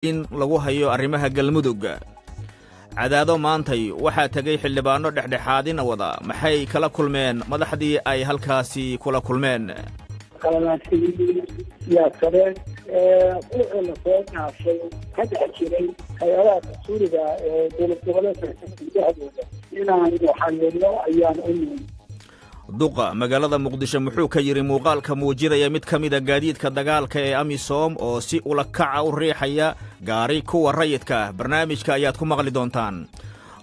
In lagu hayo arrimaha Galmudug. Cadaado maantay waxaa tegay xildhibaanno dhexdhexaadina wada. Maxay kala kulmeen madaxdii ay halkaasi kula kulmeen? Qalalaansigii siyaasadeed ee ruuxii lasoo dhaafay ka dhex jiray hay-adaha dastuuriga ee dowlad goboleedka dhexdooda inaanu xalilo ayaan u nimi. Duqa magaalada Muqdisho muxuu ka yidhi muuqaalka muujinaya mid ka mida gaadiidka dagaalka ee AMISOM oo si ula kaca u riixaya gaari kuwa rayidka? Barnaamijka ayaad ku maqli doontaan.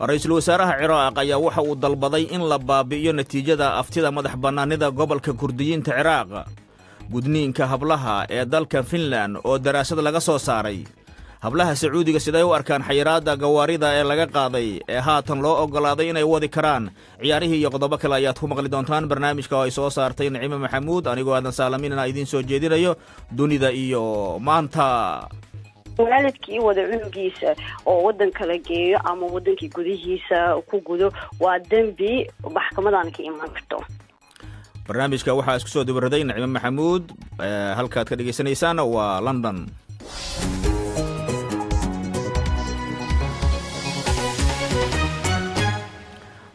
Ra-iisul wasaaraha Ciraaq ayaa waxa uu dalbaday in la baabi'iyo natiijada aftida madax bannaanida gobolka Kurdiyiinta Ciraaq. Gudniinka hablaha ee dalka Finland oo daraasad laga soo saaray. Hablaha Sacuudiga siday u arkaan xayiraadda gawaarida ee laga qaaday ee haatan loo oggolaaday inay wadi karaan? Ciyaarihii iyo qodobo kale ayaad ku maqli doontaan barnaamijka oo ay soo saartay Nicimo Maxamuud, anigoo Aadan Saalaminana idiin soo jeedinayo. Dunida iyo Maanta. Waalidkii wada cunugiisa oo wadan kala geeyo ama wadankii gudihiisa ku gudo waa dembi, maxkamadaan ka imaan karto. Barnaamijka waxaa isku soo dibaraday Nicmo Maxamuud, halkaad ka dhegaysanaysaana waa London.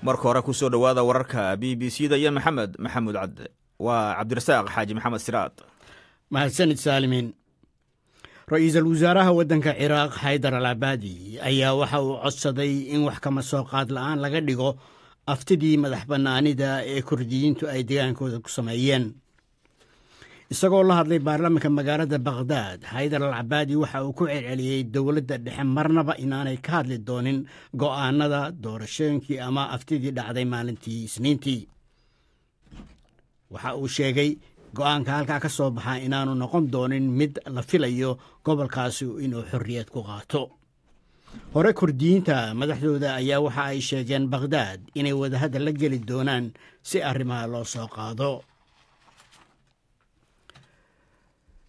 Marka hore ku soo dhowaada wararka BBC da iyo Maxamed Maxamuud Cabde. Waa Cabdirasaaq Xaaji Maxamed Siraad. Mahadsanid, Saalimiin. Ra-iisul wasaaraha waddanka Ciraaq Xaydar al Cabaadi ayaa waxa uu codsaday in wax kama soo qaad la'aan laga dhigo aftidii madax bannaanida ee Kurdiyiintu ay degaankooda ku sameeyeen. Isagoo la hadlay baarlamaanka magaalada Bakhdaad, Xaydar al Cabaadi waxa uu ku celceliyey dowladda dhexe marnaba inaanay ka hadli doonin go'aanada doorashooyinkii ama aftidii dhacday maalintii Isniintii. Waxa uu sheegay go'aanka halkaa ka soo baxaa inaanu noqon doonin mid la filayo gobolkaasi inuu xorriyad ku qaato. Hore Kurdiyiinta madaxdooda ayaa waxa ay sheegeen Bakhdaad inay wadahadal la geli doonaan si arrimaha loo soo qaado.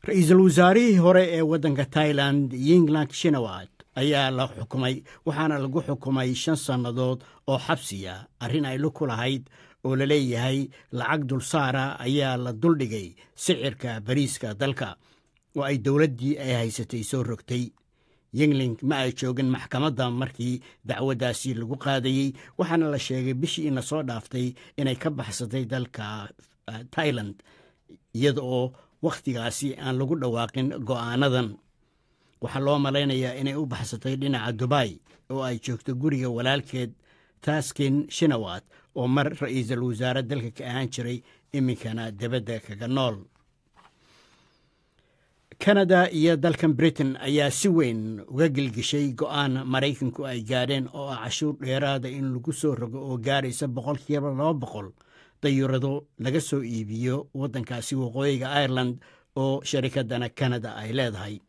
Ra-iisul wasaarihii hore ee waddanka Tailand Yingluck Shinawat ayaa la xukumay, waxaana lagu xukumay 5 sannadood oo xabsiya arrin ay lug ku lahayd oo la leeyahay lacag dulsaara ayaa la duldhigay sicirka bariiska dalka oo ay dowladdii ay haysatay soo rogtay. Yingluck ma ay joogin maxkamadda markii dacwaddaasi lagu qaadayey, waxaana la sheegay bishii ina soo dhaaftay inay ka baxsatay dalka Tailand iyada oo wakhtigaasi aan lagu dhawaaqin go'aanadan. Waxaa loo malaynayaa inay u baxsatay dhinaca Dubai oo ay joogto guriga walaalkeed Thaksin Shinawat oo mar ra-iisul wasaare dalka ka ahaan jiray, iminkana debadda kaga nool. Kanada iyo dalkan Britain ayaa si weyn uga gelgeshay go'aan Maraykanku ay gaadheen oo ah cashuur dheeraada in lagu soo rogo oo gaadhaysa 200% dayuurado laga soo iibiyo waddankaasi Waqooyiga Ireland oo sharikaddana Kanada ay leedahay,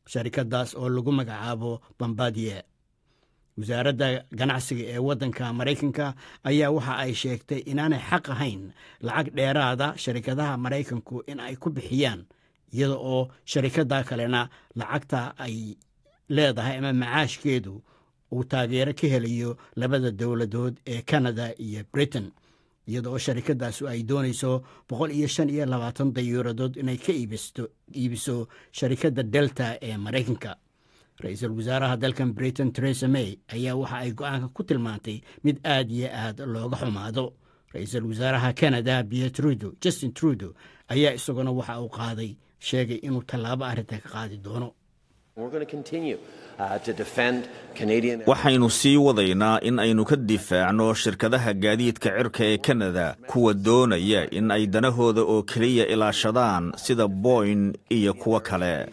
sharikaddaas oo lagu magacaabo Bombardier. Wasaaradda ganacsiga ee waddanka Maraykanka ayaa waxa ay sheegtay inaanay xaq ahayn lacag dheeraada sharikadaha Maraykanku in ay ku bixiyaan, iyada oo sharikadda kalena lacagta ay leedahay ama macaashkeedu uu taageero ka helayo labada dowladood ee Canada iyo Britain, iyada oo sharikadaasu ay doonayso 125 dayuuradood inay ka iibiso sharikadda Delta ee Maraykanka. Ra-iisul wasaaraha dalkan Britain Theresa May ayaa waxa ay go-aanka ku tilmaantay mid aad iyo aad looga xumaado. Ra-iisul wasaaraha Canada Pierre Trudeau, Justin Trudeau, ayaa isaguna waxa uu qaaday sheegay inuu tallaabo arrintan ka qaadi doono. Waxaynu sii wadaynaa in aynu ka difaacno shirkadaha gaadiidka cirka ee Kanada kuwa doonaya in ay danahooda oo keliya ilaashadaan, sida Boeing iyo kuwo kale.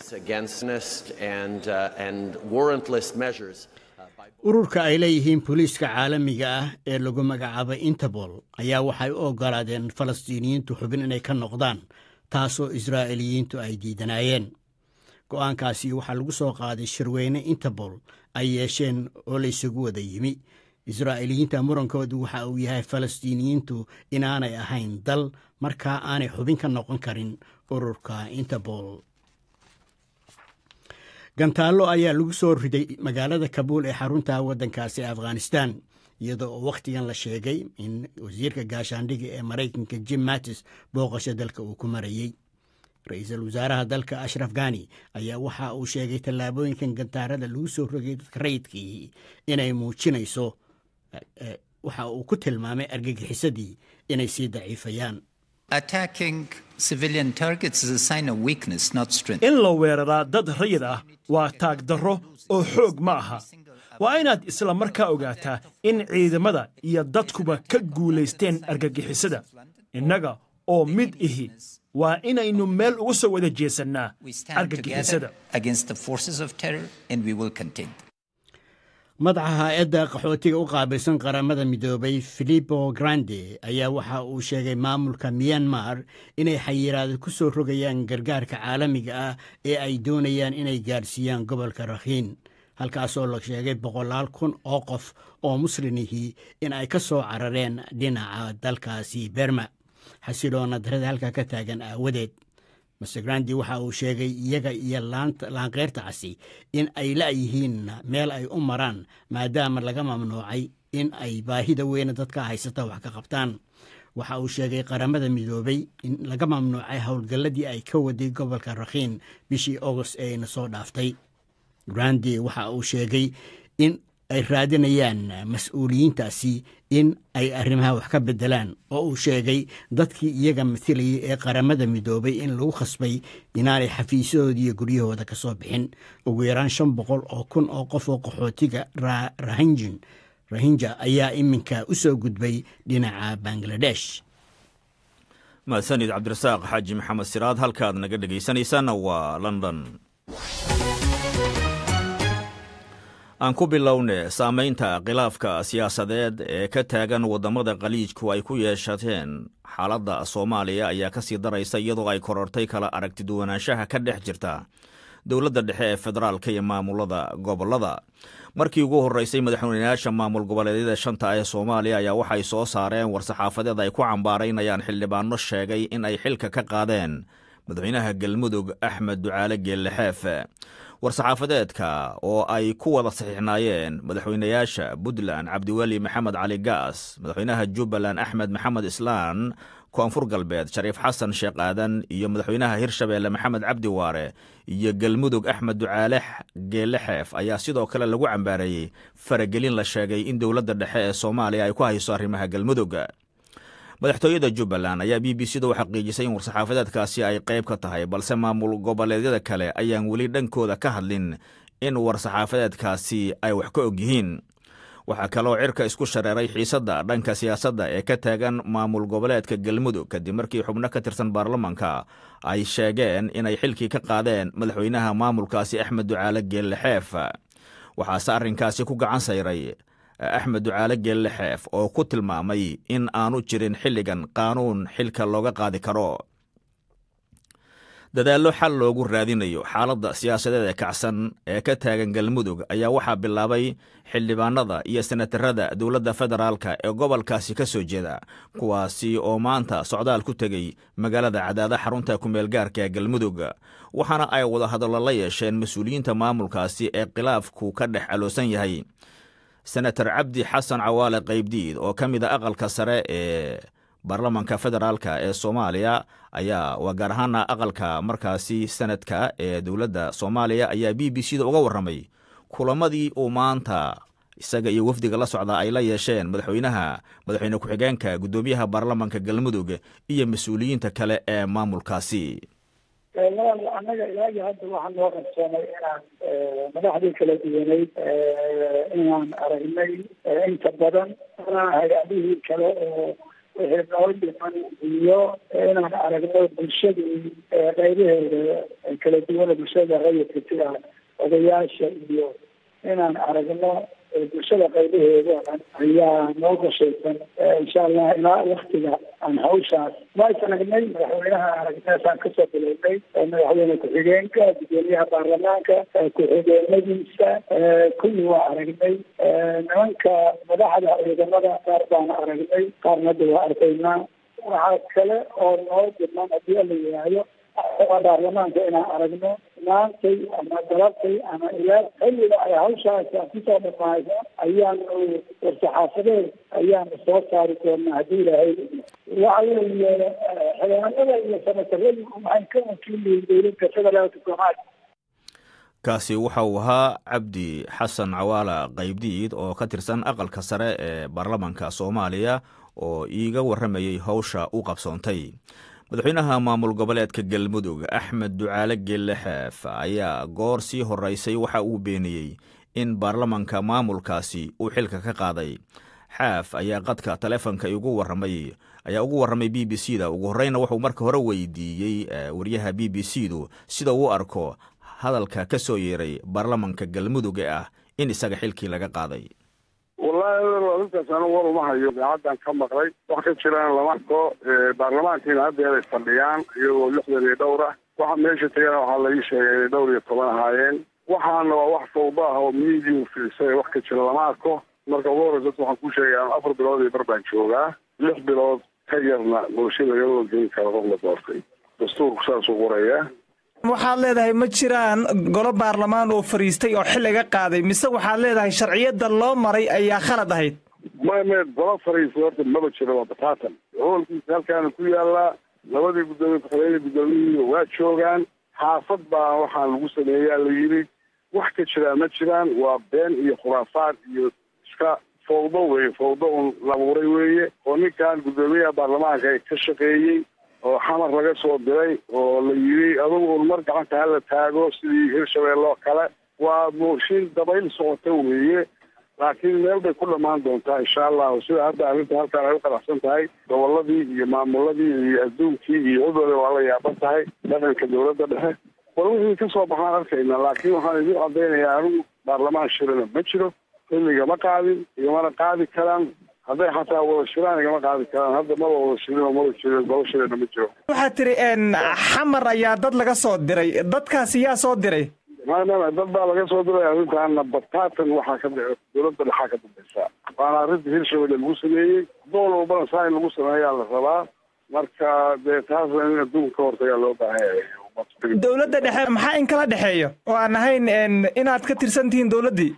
Ururka ay leeyihiin booliiska caalamiga ah ee lagu magacaabay Interpol ayaa waxay u ogolaadeen Falastiiniyiintu xubin inay ka noqdaan, taasoo Israa'iiliyiintu ay diidanaayeen. Go'aankaasi waxaa lagu soo qaaday shirweyne Interpol ay yeesheen oo laysugu wada yimi Israa'iiliyiinta. Murankoodu waxa uu yahay Falastiiniyiintu inaanay ahayn dal, markaa aanay xubin ka noqon karin ururka Interpol. Gantaallo ayaa lagu soo riday magaalada Kabuul ee xarunta waddankaasi Afghanistan, iyadoo oo wakhtigan la sheegay in wasiirka gaashaandhiga ee Maraykanka Jim Mattis booqasho dalka uu ku marayey. Ra-iisul wasaaraha dalka Ashraf Gani ayaa waxa uu sheegay tallaabooyinkan gantaarada lagu soo rogay dadka rayidkii inay muujinayso waxa uu ku tilmaamay argagixisadii inay sii daciifayaan. In la weeraraa dad rayid ah waa taagdarro oo xoog ma aha. Waa inaad isla markaa ogaataa in ciidamada iyo dadkuba ka guulaysteen argagixisada. Innaga oo mid ihi waa inaynu meel uga soo wada jeesannaa argagixisada. Madaxa hay-adda qaxootiga u qaabilsan Qaramada Midoobay, Filippo Grande, ayaa waxa uu sheegay maamulka Myanmar inay xayiraado ku soo rogayaan gargaarka caalamiga ah ee ay doonayaan inay gaadhsiiyaan gobolka Rakhiin, halkaasoo la sheegay boqolaal kun oo qof oo muslimihii in ay ka soo carareen dhinaca dalkaasi Berma xasiloona darada halkaa ka taagan aawadeed. Master Grandi waxa uu sheegay iyaga iyo Laanqeyrta Casi in ay la'yihiin meel ay u maraan, maadaama laga mamnuucay in ay baahida weyne dadka haysata wax ka qabtaan. Waxa uu sheegay Qaramada Midoobay in laga mamnuucay howlgalladii ay ka waday gobolka Rakhiin bishii Agost ee ayna soo dhaaftay. Grandi waxa uu sheegay in ay raadinayaan mas-uuliyiintaasi in ay arrimaha wax ka bedelaan, oo uu sheegay dadkii iyaga matilayay ee Qaramada Midoobay in lagu khasbay inaanay xafiisyahooda iyo guryahooda ka soo bixin. Ugu yaraan 500,000 oo qof oo qaxootiga Rahinjin Rahinja ayaa iminka u soo gudbay dhinaca Bangladesh. Mahadsanid, Cabdirasaaq Xaaji Maxamed Siraad. Halkaad naga dhegaysanaysaana waa London. Aan ku bilowne, saamaynta khilaafka siyaasadeed ee ka taagan waddamada Khaliijku ay ku yeeshateen xaaladda Soomaaliya ayaa ka sii daraysa, iyadoo ay korortay kala aragtiduwanaanshaha ka dhex jirta dowladda dhexe ee federaalka iyo maamulada gobollada. Markii ugu horreysay, madaxweynayaasha maamul goboleedyada shanta ee Soomaaliya ayaa waxay soo saareen war-saxaafadeed ay ku cambaaraynayaan xildhibaano sheegay in ay xilka ka qaadeen madaxweynaha Galmudug, Axmed Ducaale Geelle Xeef. War-saxaafadeedka oo ay ku wada saxiixnaayeen madaxweynayaasha Puntland, Cabdiweli Maxamed Cali Gaas, madaxweynaha Jubbaland, Axmed Maxamed Islaan, Koonfur Galbeed, Shariif Xasan Sheekh Aadan, iyo madaxweynaha Hirshabeelle, Maxamed Cabdi Waare, iyo Galmudug, Axmed Ducaale Geelle Xeef, ayaa sidoo kale lagu cambaareeyey faragelin la sheegay in dowladda dhexe ee Soomaaliya ay ku hayso arrimaha Galmudug. Madaxtooyada Jubbaland ayaa BBC da u xaqiijisay in war-saxaafadeedkaasi ay qayb ka tahay, balse maamul goboleedyada kale ayaan weli dhankooda ka hadlin in war-saxaafadeedkaasi ay wax ka og yihiin. Waxaa kaloo cirka isku shareeray xiisadda dhanka siyaasadda ee ka taagan maamul goboleedka Galmudug, kadib markii xubno ka tirsan baarlamanka ay sheegeen inay xilkii ka qaadeen madaxweynaha maamulkaasi, Axmed Ducaale Geelle Xeef. Waxaase arrinkaasi ku gacan sayray Axmed Ducaale Geelle Xeef, oo ku tilmaamay in aanu jirin xilligan qaanuun xilka looga qaadi karo. Dadaallo xal loogu raadinayo xaaladda siyaasadeed ee kacsan ee ka taagan Galmudug ayaa waxaa bilaabay xildhibaanada iyo senatarada dowladda federaalka ee gobolkaasi ka soo jeeda, kuwaasi oo maanta socdaal ku tegey magaalada Cadaada, xarunta kumeelgaarka ee Galmudug, waxaana ay wadahadallo la yeesheen mas-uuliyiinta maamulkaasi ee khilaafku ka dhex aloosan yahay. Senator Cabdi Xasan Cawaale Qaybdiid, oo ka mid a aqalka sare ee baarlamanka federaalka ee Soomaaliya, ayaa waa gaar ahaana aqalka markaasi sanadka ee dowladda Soomaaliya, ayaa BBC da uga warramay kulamadii uu maanta isaga iyo wafdiga la socda ay la yeesheen madaxweynaha, madaxweyne ku-xigeenka, guddoomiyaha baarlamanka Galmudug iyo mas-uuliyiinta kale ee maamulkaasi. Walaal, annaga ilaagii hadda waxaa noo qabsoomay inaan madaxdii kala duwaneyd inaan aragnay inta badan, hay-adihii kale oo wixii noo dhiman, iyo inaan aragno bulshadii qaybaheeda kala duwan, bulshada rayidka sida odayaasha, iyo inaan aragno bulshada qaybaheeda oo dhan ayaa noo qorshaysan, insha Allah, ilaa waktiga aan hawshaas waa is aragnay. Madaxweynaha aragneesaan kasoo bilownay, madaxweyne ku-xigeenka, gudoomiyaha baarlamaanka, ku-xigeenadiisa, kulli waa aragnay. Nimanka madaxda ciidamada qaar baana aragnay, qaarna hadda waa arkaynaa. Waxaa kale oo noo dhiman, haddii la yidhaahdo, baarlamaanka inaan aragno maantay ama galabtay ama ilaa xilliga ay hawshaasi kusoo dhamaayso ayaanu war-saxaafadeed ayaanu soo saari doonaa, haddii Ilaahay. Waxa weeye, Xildhibaanada iyo sanataradu waxay ka wakiil yihiin dowladda federaalka Soomaaliya. Kaasi waxa uu ahaa Cabdi Xasan Cawaala Qaybdiid oo ka tirsan Aqalka Sare ee baarlamaanka Soomaaliya oo iiga warramayey howsha u qabsoontay. Madaxweynaha maamul goboleedka Galmudug, Axmed Ducaale Geelle Xeef, ayaa goor sii horeysay waxa uu beeniyey in baarlamanka maamulkaasi uu xilka ka qaaday. Xaaf ayaa qadka taleefonka igu warramay ayaa ugu warramay BBC da. Ugu horreyna wuxuu marka hore weydiiyey wariyaha BBC du sida uu arko hadalka ka soo yeeray baarlamanka Galmudug ee ah in isaga xilkii laga qaaday. Wallaahi arrintaas anigu war uma hayo, idaacaddan ka maqlay, wax ka jiraan lama arko. Baarlamaankiina haddeer ay fadhiyaan iyagoo 62 ah. Waxa meesha tagana waxaa la ii sheegay inay 14 ahaayeen. Waxaana waa wax fawda ah oo miidiyu fiirsay, wax ka jira lama arko. Marka ugu horreysa waxaan kuu sheegaya 4 bilood iyo bar baan joogaa, 6 bilood ka yarna bulshada iyadoo gelin kara qof la doortay, dastuurku saasuu qorayaa. Waxaad leedahay ma jiraan golo baarlamaan oo fariistay oo xil laga qaaday, mise waxaad leedahay sharciyadda loo maray ayaa khalad ahayd? Maya, maya, golo fariistay horta maba jiro, waa bataatan. Hoolkiisa halkaana ku yaalaa, labadii guddoomiye ku-xigeenka, guddoomiyihii waa joogaan. Xaafad baa waxaan lagu sameeyaa la yidhi, wax ka jiraa ma jiraan, waa been iyo khuraafaad iyo iska fawdo weeye, fawdo un la abuuray weeye oo ninkan guddoomiyaha baarlamaanka ka shaqeeyey oo Xamar laga soo diray oo la yidhi adugu un mar gacanta hala taago sidii Hirshabeelle oo kale. Waa mooshin dabayl socota weeye, laakiin meel bay ku dhammaan doontaa insha Allahu. Sida hadda arrinta halkaan ay u qanacsan tahay gobolladii iyo maamuladii iyo adduunkii iyo cudole waa la yaaban tahay dhaqanka dowladda dhexe. Bal wixii ka soo baxaan arkayna, laakiin waxaan idin caddaynayaa anigu baarlamaan shirana ma jiro, xilligama qaadin, igamana qaadi karaan. Hadday xataa wada shiraan igama qaadi karaan, hadda maba wada shirin oo maba jirin, golo shirina ma jiro. Waxaad tiri Xamar ayaa dad laga soo diray, dadkaasi yaa soo diray? Maya, maya, dad baa laga soo diray arrintaana bataatan waxaa ka dowladda dhexaa ka dambaysa, waana arrinta Hirshabelle lagu sameeyey. Dool walbana saa in lagu sameeyaa la rabaa, marka dee taasna in adduunka ka hortagaa loo baahan yahay. Dowladda dhexe maxaa in kala dhexeeyo oo aan ahayn inaad ka tirsan tihiin dowladdii?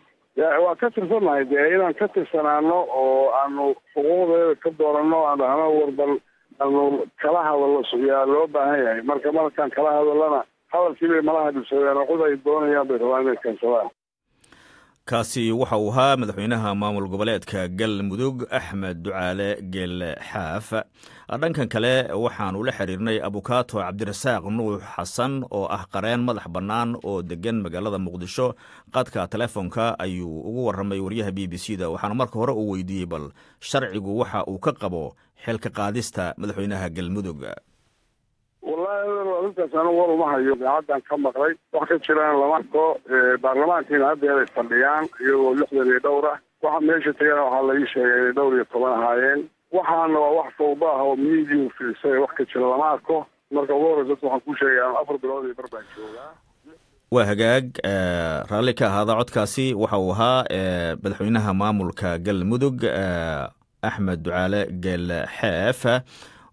Waa ka tirsannahay, dee inaan ka tirsanaano oo aanu xuquuqdeeda ka dooranno, aan dhahno warbal aanu kala hadallo yaa loo baahan yahay. Marka markaan kala hadallana hadalkii bay malaha dhibsadeen oo cid ay doonayaan bay rabaan inay keensadaan. Kaasi waxa uu ahaa madaxweynaha maamul goboleedka Galmudug, Axmed Ducaale Geelle Xaaf. Dhankan kale waxaanu la xiriirnay abukaato Cabdirasaaq Nuux Xasan oo ah qareen madax bannaan oo degan magaalada Muqdisho. Qadka telefoonka ayuu ugu warramay wariyaha BBC da, waxaana marka hore uu weydiiyey bal sharcigu waxa uu ka qabo xilka qaadista madaxweynaha Galmudug. Wallaahi arrintaas anigu war uma hayo, idaacaddan ka maqlay, wax ka jiraan lama arko. Baarlamaankiina haddeer ay fadhiyaan iyagoo 62 ah. Waxa meesha tagana waxaa la ii sheegay inay 14 ahaayeen. Waxaana waa wax fawda ah oo miidiyu fiirsay, wax ka jira lama arko. Marka ugu horreysa waxaan kuu sheegaya 4 bilood iyo bar baan joogaa. Waa hagaag, raalli ka ahaada, codkaasi waxa uu ahaa madaxweynaha maamulka Galmudug, Axmed Ducaale Geelle Xeef,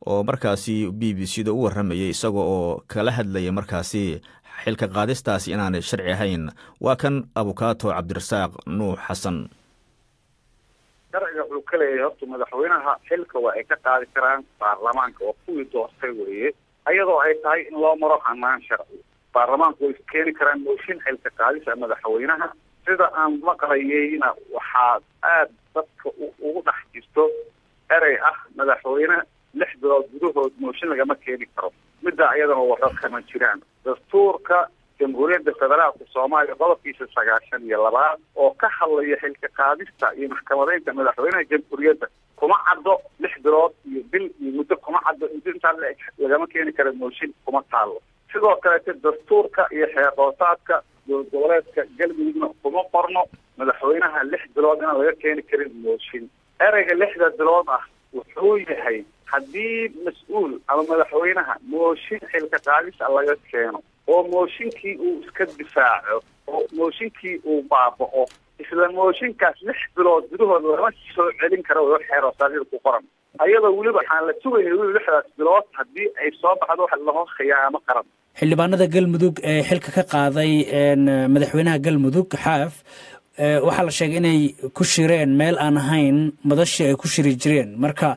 oo markaasi BBC da u warramayay isaga oo kala hadlaya markaasi xilka qaadistaasi inaanay sharci ahayn. Waa kan abukaato Cabdirasaaq Nuux Xasan. Sharciga wuxuu ka leeyahay horta madaxweynaha xilka waa ay ka qaadi karaan baarlamaanka oo kuwii doortay weeye, ayadoo ay tahay in loo maro hanaan sharci. Baarlamaanku way keeni karaan mooshin xilka qaadisa madaxweynaha. Sida aan maqlayeyna waxaa aada dadka ugu dhex jirto erey ah madaxweyne 6 bilood gudahood mooshin lagama keeni karo. Middaa iyadana waxba kama jiraan. Dastuurka Jamhuuriyadda Federaalka Soomaaliya qodobkiisa 92aad oo ka hadlaya xilka qaadista iyo maxkamadeynta madaxweynaha jamhuuriyadda kuma caddo 6 bilood iyo bil iyo muddo, kuma caddo intaa lagama keeni kara mooshin, kuma taallo. Sidoo kaleete dastuurka iyo xeer hoosaadka dowlad goboleedka Galmudugna kuma qorno madaxweynaha 6 bilood inaan laga keeni karin mooshin. Ereyga 6da bilood ah wuxuu yahay haddii mas-uul ama madaxweynaha mooshin xilka qaadisa laga keeno oo mooshinkii uu iska difaaco oo mooshinkii uu baaba'o, isla mooshinkaas 6 bilood gudahood lama soo celin karo oo xeer hoosaadyada ku qoran, ayadoo weliba waxaan la sugayna weliba 6daas bilood haddii ay soo baxdo waxa laho khiyaamo qaran. Xildhibaanada Galmudug ee xilka ka qaaday madaxweynaha Galmudug Xaaf waxaa la sheegay inay ku shireen meel aan ahayn madashii ay ku shiri jireen. Marka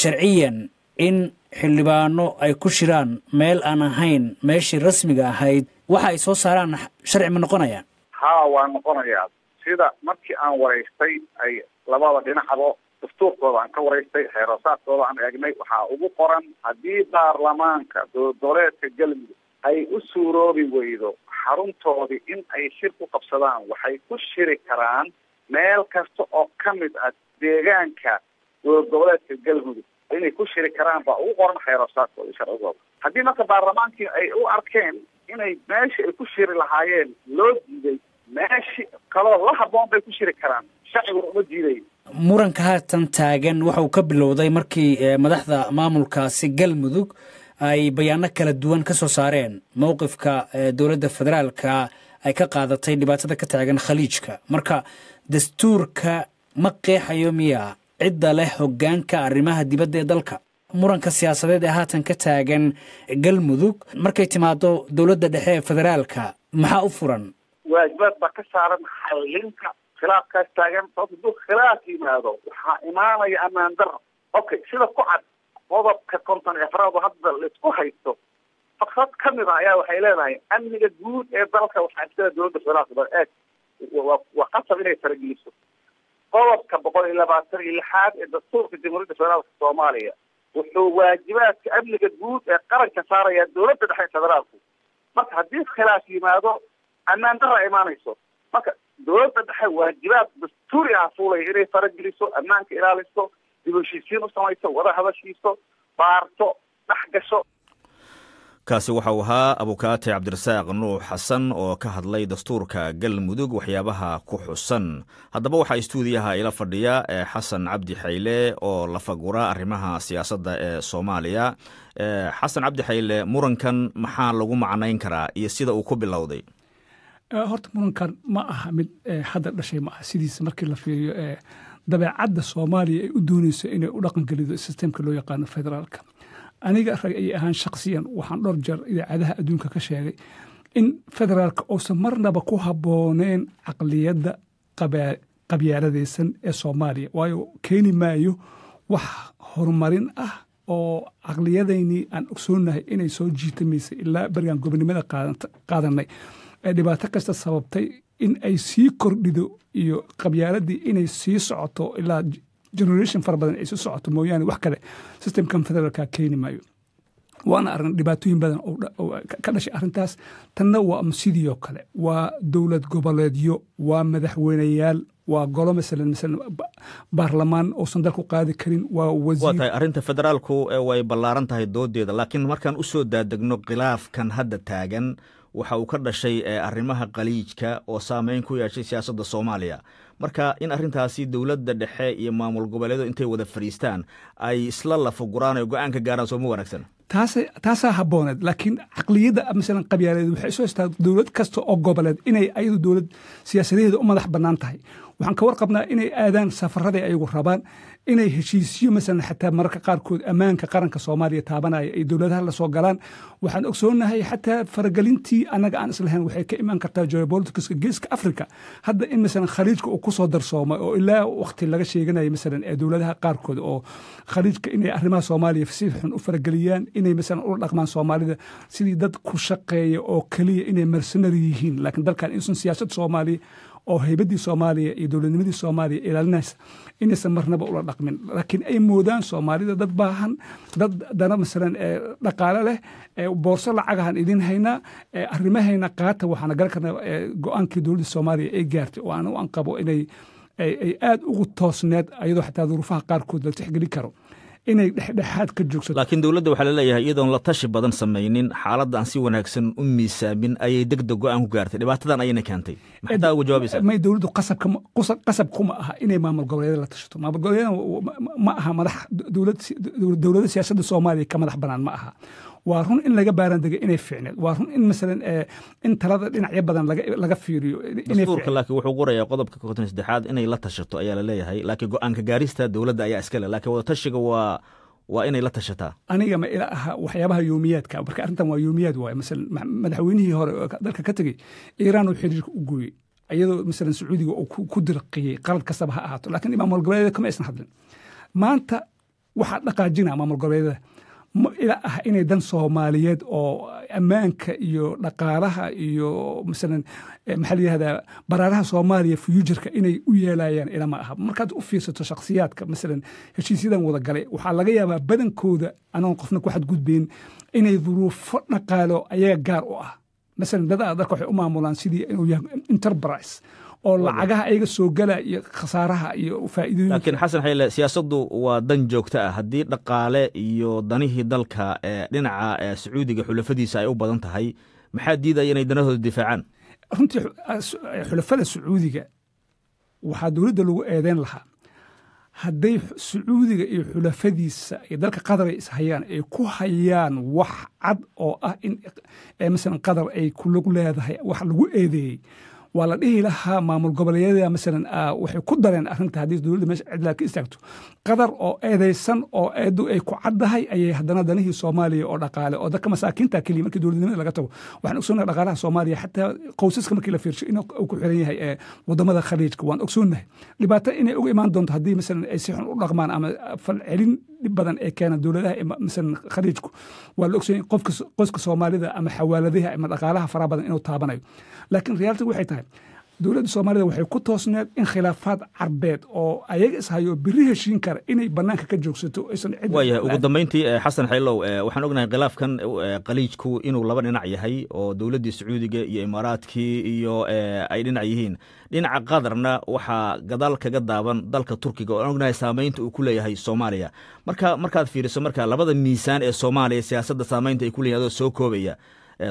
sharciyan In xildhibaano ay ku shiraan meel aan ahayn meeshii rasmiga ahayd, waxa ay soo saaraan sharci ma noqonayaan? Haa, waa noqonayaa. Sida markii aan waraystay ay labada dhinacba dastuurkooda aan ka waraystay, xeerosaadkooda aan eegnay, waxaa ugu qoran haddii baarlamaanka dowlad goboleedka Galmudug ay u suuroobi weydo xaruntoodii in ay shir ku qabsadaan, waxay ku shiri karaan meel kasta oo ka mid ah deegaanka dowlad goboleedka Galmudug. Inay ku shiri karaan baa ugu qoran xeerosaadkooda iyo sharcigooda. Haddii marka baarlamaankii ay u arkeen inay meeshii ay ku shiri lahaayeen loo diiday, meeshii kaloo la haboon bay ku shiri karaan, sharciguna uma diiday. Muranka haatan taagan waxa uu ka bilowday markii madaxda maamulkaasi Galmudug ay bayaano kala duwan ka soo saareen mowqifka dowladda federaalka ay ka qaadatay dhibaatada ka taagan Khaliijka. Marka dastuurka ma qeexayo miyaa cidda leh hoggaanka arrimaha dibadda ee dalka? Muranka siyaasadeed ee haatan ka taagan Galmudug markay timaado dowladda dhexe ee federaalka, maxaa u furan? Waajibaad baa ka saaran xallinta khilaafkaas taagan, sababto hadduu khilaaf yimaado waxaa imaanaya ammaan darro. Okay, sida ku cad qodobka 54aad oo hadda laisku haysto, faqrad ka mid ah ayaa waxay leedahay amniga guud ee dalka waxaa iskale dowladda federaalka. Eeg, waa qasab inay farageliso. Qodobka 126aad ee dastuurka Jamhuuriyadda Federaalka Soomaaliya wuxuu waajibaadka amniga guud ee qaranka saaraya dowladda dhexe ee federaalku. Marka haddii khilaaf yimaado, ammaan darra imaanayso. Marka dowladda dhexe waajibaad dastuuri ah fuulaya inay farageliso, ammaanka ilaaliso, dib u heshiisiin u samayso, wada hadashiiso, baarto, dhex gasho. Kaasi waxa uu ahaa abukaate Cabdirasaaq Nuux Xasan oo ka hadlay dastuurka Galmudug waxyaabaha ku xusan. Haddaba waxaa istuudiyaha ila fadhiya Xasan Cabdi Xayle oo lafagura arrimaha siyaasadda ee Soomaaliya. Xasan Cabdi Xayle, murankan maxaa lagu macnayn karaa iyo sida uu ku bilowday? Horta murankan ma aha mid hadda dhashay, ma aha. Sidiisa markii la fiiriyo dabeecadda Soomaaliya ay u doonayso inay u dhaqangelido systemka loo yaqaano federaalka, aniga rag ay ahaan shakhsiyan waxaan dhowr jeer idaacadaha adduunka ka sheegay in federaalka uusan marnaba ku habbooneen caqliyadda qabyaaladaysan ee Soomaaliya, waayo keeni maayo wax horumarin ah oo caqliyadaynii aan ogsoonahay inay soo jiitamaysay ilaa berigaan gobonimada qaadanay ee dhibaato kasta sababtay in ay sii kordhido iyo qabyaaladii inay sii socoto ilaa generation fara badan ay sii socoto mooyaane, wax kale systemkan federaalka keeni maayo. Waana arrin dhibaatooyin badan oo ka dhashay arrintaas. Tanna waa sidii oo kale, waa dowlad goboleedyo, waa madaxweyneyaal, waa golo masalan baarlamaan uusan dalku qaadi karin, waa wasiir. Waa tahay, arrinta federaalku way ballaaran tahay doodeeda, laakiin markaan usoo daadegno khilaafkan hadda taagan, waxa uu ka dhashay arrimaha Khaliijka oo saameyn ku yeeshay siyaasadda Soomaaliya. Marka in arrintaasi dowladda dhexe iyo maamul goboleedu intay wada fadhiistaan ay isla lafaguraan oo go-aan ka gaaraan, sooma wanaagsan? Taasaa habbooneed, laakiin caqliyadda masalan qabyaaleed waxay soo haystaa dowlad kasta oo goboleed inay ayadu dowlad siyaasadaheeda u madax bannaan tahay. Waxaan ka warqabnaa inay aadaan safaraday ayagu rabaan, inay heshiisyo masalan xataa mararka qaarkood ammaanka qaranka Soomaaliya taabanaya ay dowladaha la soo galaan. Waxaan ogsoonahay xataa faragelintii annaga aan islahayn waxay ka imaan kartaa geopoliticska Geeska Africa, hadda in masalan Khaliijka uu kusoo darsoomay oo ilaa waqti laga sheeganaya masalan ee dowladaha qaarkood oo Khaliijka inay arrimaha Soomaaliya si xun u farageliyaan, inay masalan ula dhaqmaan Soomaalida sidii dad ku shaqeeya oo keliya, inay mercenary yihiin, laakiin dalkan inuusan siyaasad Soomaaliya oo haybaddii Soomaaliya iyo dowladnimadii Soomaaliya ilaalinaysa inaysan marnaba ula dhaqmin, laakiin ay moodaan Soomaalida dad baahan, dad dana masalan dhaqaale leh, boorso lacagahan idin haynaa, arrimahayna qaata. Waxaana garan karnaa go-aankii dowladda Soomaaliya ay gaartay oo aan u anqabo inay ay aad ugu toosneed, ayadoo xataa duruufaha qaarkood la tixgelin karo, inay dhexdhexaad ka joogsato. Laakiin dowladda waxaa laleeyahay iyadoon la tashi badan samaynin, xaaladda aan si wanaagsan u miisaamin ayay deg deg go-aan ku gaartay, dhibaatadan ayayna keentay. Maxaa uga jawaabaysaa? May, dowladdu qasab kuma aha inay maamul goboleedyada la tashato. Maamul goboleedyada ma aha madax dowlad, dowladda siyaasadda Soomaaliya ka madax banaan ma aha. Waa run in laga baaran degay inay fiicneed, waa run in masalan in talada dhinacyo badan laga fiiriyo. Dastuurka laakiin wuxuu qorayaa qodobka 53aad inay la tashato ayaa la leeyahay, laakiin go-aanka gaarista dowladda ayaa iska leh, laakiin wada tashiga waa inay la tashataa. Aniga ma ila aha waxyaabaha yoomiyaadka. Marka arrintan waa yoomiyaad waaye. Masalan madaxweynihii hore oo dalka ka tegey Iiraan uu xiriirka u gooyey, iyadoo masalan Sacuudiga uu ku dirqiyey, qalad kastaba ha ahaato, laakiin maamul goboleedyada kama aysan hadlin. Maanta Waxaa dhaqaajina maamul goboleedyada ma ila ah inay dan Soomaaliyeed oo ammaanka iyo dhaqaalaha iyo masalan, maxaa la yihahdaa, baraaraha Soomaaliya future-ka inay u yeelayaan ilama aha. Markaad u fiirsato shakhsiyaadka masalan heshiisyadan wada galay, waxaa laga yaabaa badankooda, anoon qofna ku xadgudbayn, inay duruufo dhaqaalo ayaga gaar u ah. Masalan dad dalka waxay u maamulaan sidii inuu yahay enterprise oo lacagaha ayaga soo gala iyo khasaaraha iyo faa'iidooyinka. Laakiin Xasan Xayle, siyaasaddu waa dan joogto ah. Haddii dhaqaale iyo danihii dalka ee dhinaca Sacuudiga xulafadiisa ay u badan tahay, maxaa diidaya inay danahooda difaacaan? Runtii xulafada Sacuudiga waxaa dowladda lagu eedeyn lahaa hadday Sacuudiga iyo xulafadiisa iyo dalka Qatar ay ishayaan, ay ku hayaan wax cad oo ah in masalan Qatar ay ku lug leedahay wax lagu eedeeyey, waa la dhihi lahaa maamul goboleedyada masalan waxay ku dareen arrinta. Haddii dowladda meesha cidlaa ka istaagto, Qatar oo eedeysan oo eedu ay ku caddahay ayay haddana danihii Soomaaliya oo dhaqaale oo dadka masaakiinta keliya, markii dowladnimada laga tago, waxaan ogsoonnahay dhaqaalaha Soomaaliya xataa qoysaska markii la fiirsho in uu ku xiran yahay wadamada Khaliijka. Waan ogsoonnahay dhibaato inay uga imaan doonto haddii masalan ay si xun u dhaqmaan ama falcelin dhib badan ay keenaan dowladaha masalan Khaliijku. Waa la ogsoon yahay qofka qoyska Soomaalida ama xawaaladaha ama dhaqaalaha faraha badan inuu taabanayo. Laakiin reality waxay tahay dowladda Soomaalida waxay ku toosneed in khilaafaad Carbeed oo ayaga ishayo biri heshiin kara inay bannaanka ka joogsato, aysan cid. Waayahay. Ugu dambeyntii, Xasan Xaylow, waxaan ognahay khilaafkan Khaliijku inuu laba dhinac yahay oo dowladdii Sacuudiga iyo Imaaraadkii iyo ay dhinac yihiin. Dhinaca Qatarna waxaa gadaal kaga daaban dalka Turkiga oo aan ognahay saameynta uu ku leeyahay Soomaaliya. Marka markaad fiiriso marka labada miisaan ee Soomaaliya siyaasadda saameynta ay ku leeyahay, adoo soo koobaya,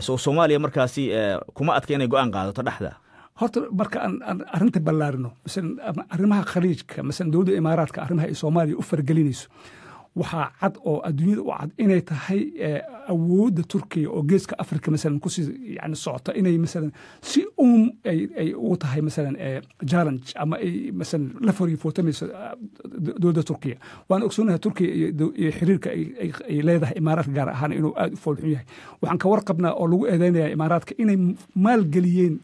so Soomaaliya markaasi kuma adka inay go'aan qaadato dhexda? Horta marka aan arrinta ballaarino, masalan arrimaha Khaliijka, masalan dowladda Imaaraadka, arrimaha ay Soomaaliya u fargelinayso, waxaa cad oo adduunyada u cad inay tahay awoodda Turkiya oo Geeska Afrika masalan kusii yani socota inay masalan si uun ay ugu tahay masalan challenge ama ay masalan la fariifootamayso dowladda Turkiya. Waan ogsoonahay Turkiya iyo xiriirka ay leedahay Imaaraadka gaar ahaan inuu aad u foolxun yahay. Waxaan ka warqabnaa oo lagu eedeynaya Imaaraadka inay maalgeliyeen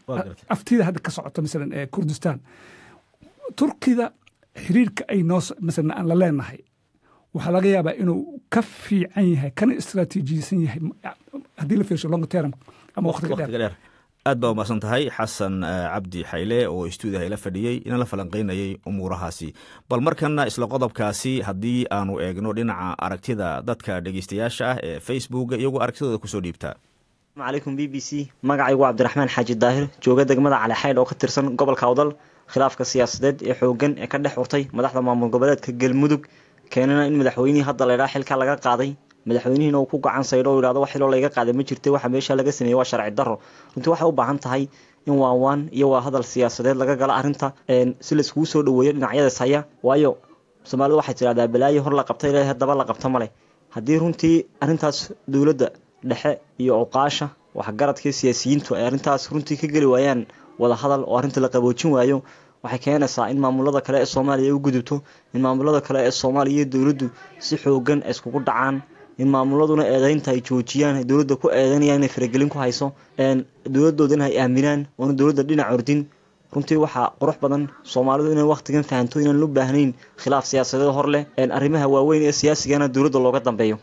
aftida hadda ka socota masalan Kurdistan. Turkida xiriirka ay noo masalan aan la leenahay waxaa laga yaabaa inuu ka fiican yahay kana istaraatiijiyeysan yahay haddii la fiirsho long term ama waqtiga dheer. Aad baa umahadsan tahay, Xasan Cabdi Xayle oo stuudiyaha ila fadhiyey inaan la falanqeynayay umuurahaasi. Bal markana isla qodobkaasi haddii aanu eegno dhinaca aragtida dadka dhegeystayaasha ah ee Facebooka iyagoo aragtidooda kusoo dhiibta. Calaykum BBC, magacaygu Cabdiraxmaan Xaaji Daahir, jooga degmada Calixaydh oo ka tirsan gobolka Awdal. Khilaafka siyaasadeed ee xooggan ee ka dhex urtay madaxda maamul goboleedka Galmudug keenana in madaxweynihii hadda laydhaha xilka laga qaaday, madaxweynihiina uu ku gacan saydho oo yidhahdo wax xiloo layga qaaday ma jirta, waxa meesha laga sameeyey waa sharci darro. Runtii waxay u baahan tahay in waanwaan iyo waa hadal siyaasadeed laga gala arrinta si laiskugu soo dhaweeyo dhinacyadaas haya. Waayo, Soomaalidu waxay tidhahdaa balaayo hor la qabtay leeyahay daba la qabta male. Haddii runtii arrintaas dowladda dhexe iyo oqaasha waxgaradka siyaasiyiintu ay arrintaas runtii ka geli waayaan wada hadal oo arrinta la qaboojin waayo, waxay keenaysaa in maamulada kale ee Soomaaliya ay u gudubto, in maamulada kale ee Soomaaliya iyo dowladdu si xoogan ay iskugu dhacaan, in maamuladuna eedeynta ay joojiyaan ay dowladda ku eedeynayaan inay faragelin ku hayso, dowladoodana ay aaminaan oona dowladda dhinac ordin. Runtii waxaa qurux badan Soomaalidu inay wakhtigan fahanto inaan loo baahnayn khilaaf siyaasadeed hor leh, arrimaha waaweyn ee siyaasigana dowladda looga dambeeyo.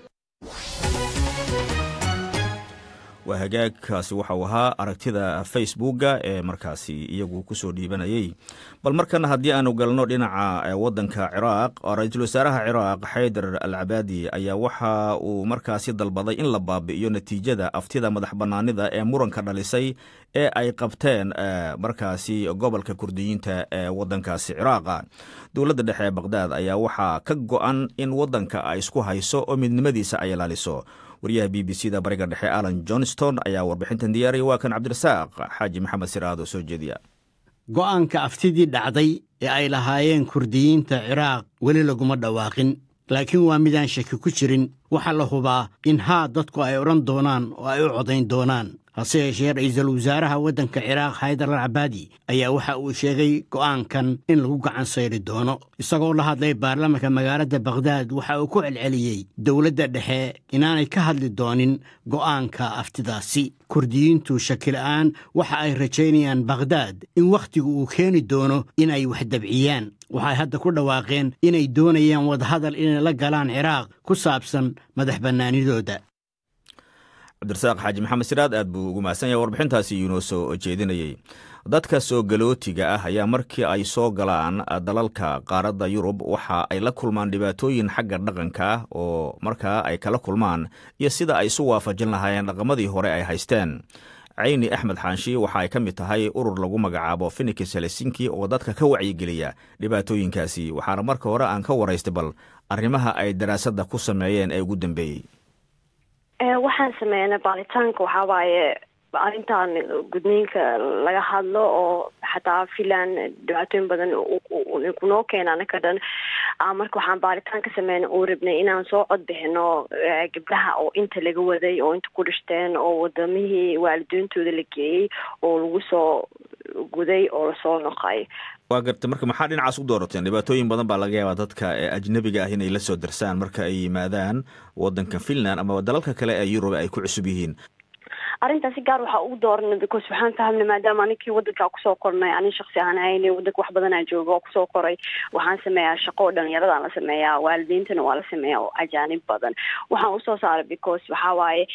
Waa hagaagkaasi. Waxau ahaa aragtida Facebooka ee markaasi iyagu kusoo dhiibanayay. Bal markana haddii aanu galno dhinaca wadanka Ciraaq, ra-iisul wasaaraha Ciraaq Xaydar Al Cabaadi ayaa waxa uu markaasi dalbaday in la baabi'iyo natiijada aftida madax banaanida ee muranka dhalisay ee ay qabteen markaasi gobolka Kurdiyiinta ee wadankaasi Ciraaqa. Dowladda dhexe ee Baqdaad ayaa waxaa ka go-an in wadanka ay isku hayso oo midnimadiisa ay ilaaliso. Wariyaha BBC da Bariga Dhexe Alan Johnston ayaa warbixintan diyaariyay. Waa kan Cabdirasaaq Xaaji Maxamed Siraad oo soo jeediya. Go'aanka aftidii dhacday ee ay lahaayeen Kurdiyiinta Ciraaq weli laguma dhawaaqin, laakiin waa midaan shaki ku jirin. Waxaa la hubaa in haa dadku ay odhan doonaan oo ay u codayn doonaan. Hase yeeshee, ra-iisul wasaaraha waddanka Ciraaq Xaydar al Cabaadi ayaa waxa uu sheegay go'aankan in lagu gacan sayri doono. Isagoo la hadlay baarlamanka magaalada Bakhdaad, waxa uu ku celceliyey dowladda dhexe inaanay ka hadli doonin go'aanka aftidaasi. Kurdiyiintu shakila'aan waxa ay rajaynayaan Bakhdaad in wakhtigu uu keeni doono inay wax dabciyaan. Waxay hadda ku dhawaaqeen inay doonayaan wadahadal inay la galaan Ciraaq ku saabsan madax bannaanidooda. Cabdirasaaq Xaaji Maxamed Siraad aad buu ugu mahadsan yahay warbixintaasi inoo soo jeedinayey. Dadka soo galootiga ah ayaa markii ay soo galaan dalalka qaaradda Yurub waxa ay la kulmaan dhibaatooyin xagga dhaqanka ah oo markaa ay kala kulmaan iyo sida ay isu waafajin lahaayeen dhaqamadii hore ay haysteen. Cayni Axmed Xaanshi waxa ay ka mid tahay urur lagu magacaabo Phoenix Helsinki oo dadka ka wacyigeliya dhibaatooyinkaasi, waxaana marka hore aan ka waraystay bal arrimaha ay daraasadda ku sameeyeen ee ugu dambeeyey. Waxaan sameynay baaritaanka waxaa waaye arrintan gudniinka laga hadlo oo xataa Finland dhibaatooyin badan kunoo keena anaka dhan. Marka waxaan baaritaan ka sameynay oo rabnay inaan soo cod bixino gabdhaha oo inta laga waday oo inta ku dhashteen oo wadamihii waalidiintooda la geeyey oo lagu soo guday oo lasoo noqay. Waa gartay. Marka maxaa dhinacaas u doorateen? Dhibaatooyin badan baa laga yaabaa dadka ajnabiga ah inay la soo darsaan marka ay yimaadaan wadanka Finland ama dalalka kale ee Yurub ay ku cusub yihiin. Arrintaas si gaar waxaa ugu dooranay because waxaan fahamnay maadaama aninkii wadanka kusoo kornay, anin shaksi ahaan hayne wadanka wax badanaa jooga oo kusoo koray. Waxaan sameeyaa shaqo dhalinyaradaan la sameeyaa, waalidiintana waa la sameeyaa oo ajaanib badan. Waxaan usoo saaray because waxaa waaye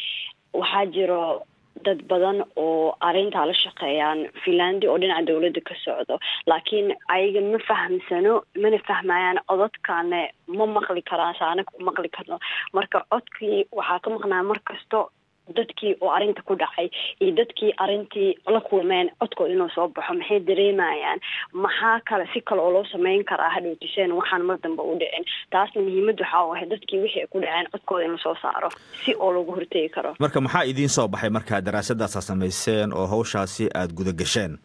waxaa jiro dad badan oo arrintaa la shaqeeyaan Finlandi oo dhinaca dawladda ka socdo, laakiin ayaga ma fahamsano, mana fahmayaan, codadkane ma maqli karaan sa anaka u maqli karno. Marka codkii waxaa ka maqnaa mar kasto dadkii oo arrinta ku dhacay iyo dadkii arrintii la kulmeen codkooda inuu soo baxo. Maxay dareemayaan? Maxaa kale si kale oo loo sameyn karaa hadhowtiseen waxaan mar dambe u dhicin? Taasna muhiimad waxaa u ahay dadkii wixii ay ku dhaceen codkooda in lasoo saaro si oo loogu hortegi karo. Marka maxaa idiin soo baxay markaa daraasadaasaa samayseen oo hawshaasi aada guda gasheen?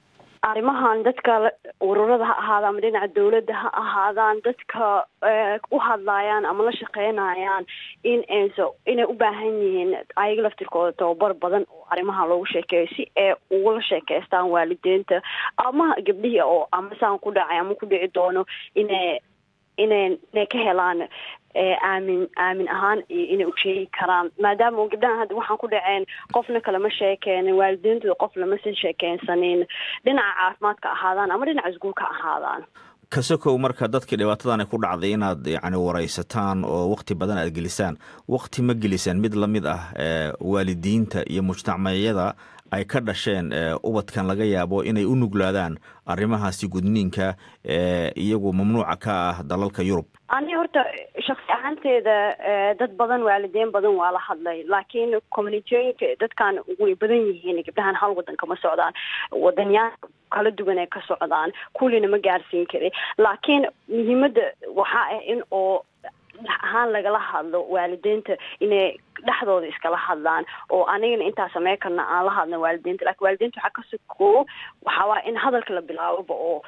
Arrimahan dadka ururada ha ahaadaan ama dhinaca dawladda ha ahaadaan, dadka u hadlaayaan ama la shaqeynayaan in ayso inay u baahan yihiin ayaga laftirkooda tababar badan oo arrimaha loogu sheekeeyo si ay ugula sheekeystaan waalidiinta ama gabdhihii oo ama saan ku dhacay ama ku dhici doono, inay ka helaan aamin ahaan iyo inay u sheegi karaan, maadaama gabdhahan hadda waxaan ku dhaceen qofna kalama sheekeenin, waalidiintooda qof lamasan sheekeensanin, dhinaca caafimaadka ahaadaan ama dhinaca iskuulka ahaadaan. Kasokow marka dadkii dhibaatadan ku dhacday inaad yacni waraysataan oo waqti badan aad gelisaan, waqti ma gelisaan mid lamid ah waalidiinta iyo mujtamacyada ay ka dhasheen ubadkan laga yaabo inay u nuglaadaan arrimahaasi gudniinka iyagu mamnuuca ka ah dalalka Yurub? Ani horta shaksi ahaanteeda dad badan, waalidiin badan waa la hadlay, laakiin communityoyinka dadkan way badan yihiin. Gabdhahan hal wadan kama socdaan, wadanyaal kala duwan ay ka socdaan, kullina ma gaarsiin kari. Laakiin muhiimadda waxaa ah in oo dhex ahaan lagala hadlo waalidiinta, inay dhexdooda iskala hadlaan oo anigana intaa samey karna aan la hadlno waalidiinta. Lakin waalidiinta waxaa ka sokoo waxaa waaya in hadalka la bilaaboba oo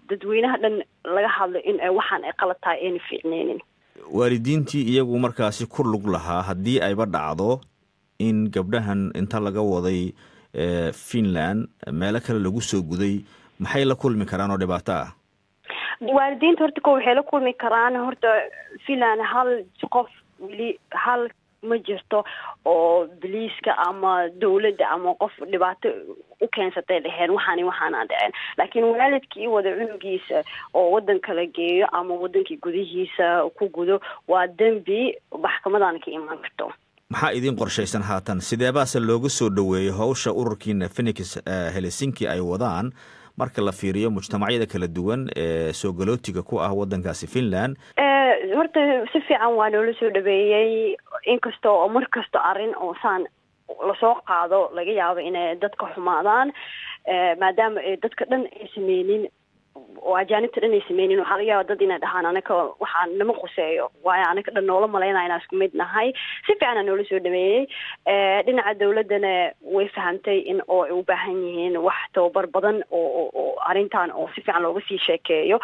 dadweynaha dhan laga hadlo in waxaan ay qalad tahay, ayna fiicneynin. Waalidiintii iyagu markaasi ku lug lahaa haddii ayba dhacdo in gabdhahan inta laga waday Finland meelo kale lagu soo guday, maxay la kulmi karaan oo dhibaato ah? Waalidiinta horta ko waxay la kulmi karaan, horta Finland hal qof weli hal ma jirto oo boliiska ama dawladda ama qof dhibaato u keensatay dheheen waxaani waxaana dhaceen. Laakiin waalidkii wada cunugiisa oo wadan kala geeyo ama wadankii gudihiisa ku gudo waa dembi, maxkamadana ka imaan karto. Maxaa idiin qorshaysan haatan? Sideebaase looga soo dhoweeyey howsha ururkiina Phoenix Helsinki ay wadaan marka la fiiriyo mujtamacyada kala duwan ee soo galootiga ku ah wadankaasi Finland? Horta si fiican waa noola soo dhaweeyey, inkasta oo mar kasta arrin oo saan lasoo qaado laga yaabo inay dadka xumaadaan, maadaama dadka dhan ay sameynin oo ajaanibta dhan ay sameynin. Waxaa laga yaaba dad inay dhahaan anaka waxaa nama quseeyo, waayo anaka dhan noola malaynaya inaan isku mid nahay. Si fiicanaa noola soo dhaweeyey. Dhinaca dawladdana way fahamtay in oo ay u baahan yihiin wax tababar badan oo arrintan oo si fiican looga sii sheekeeyo.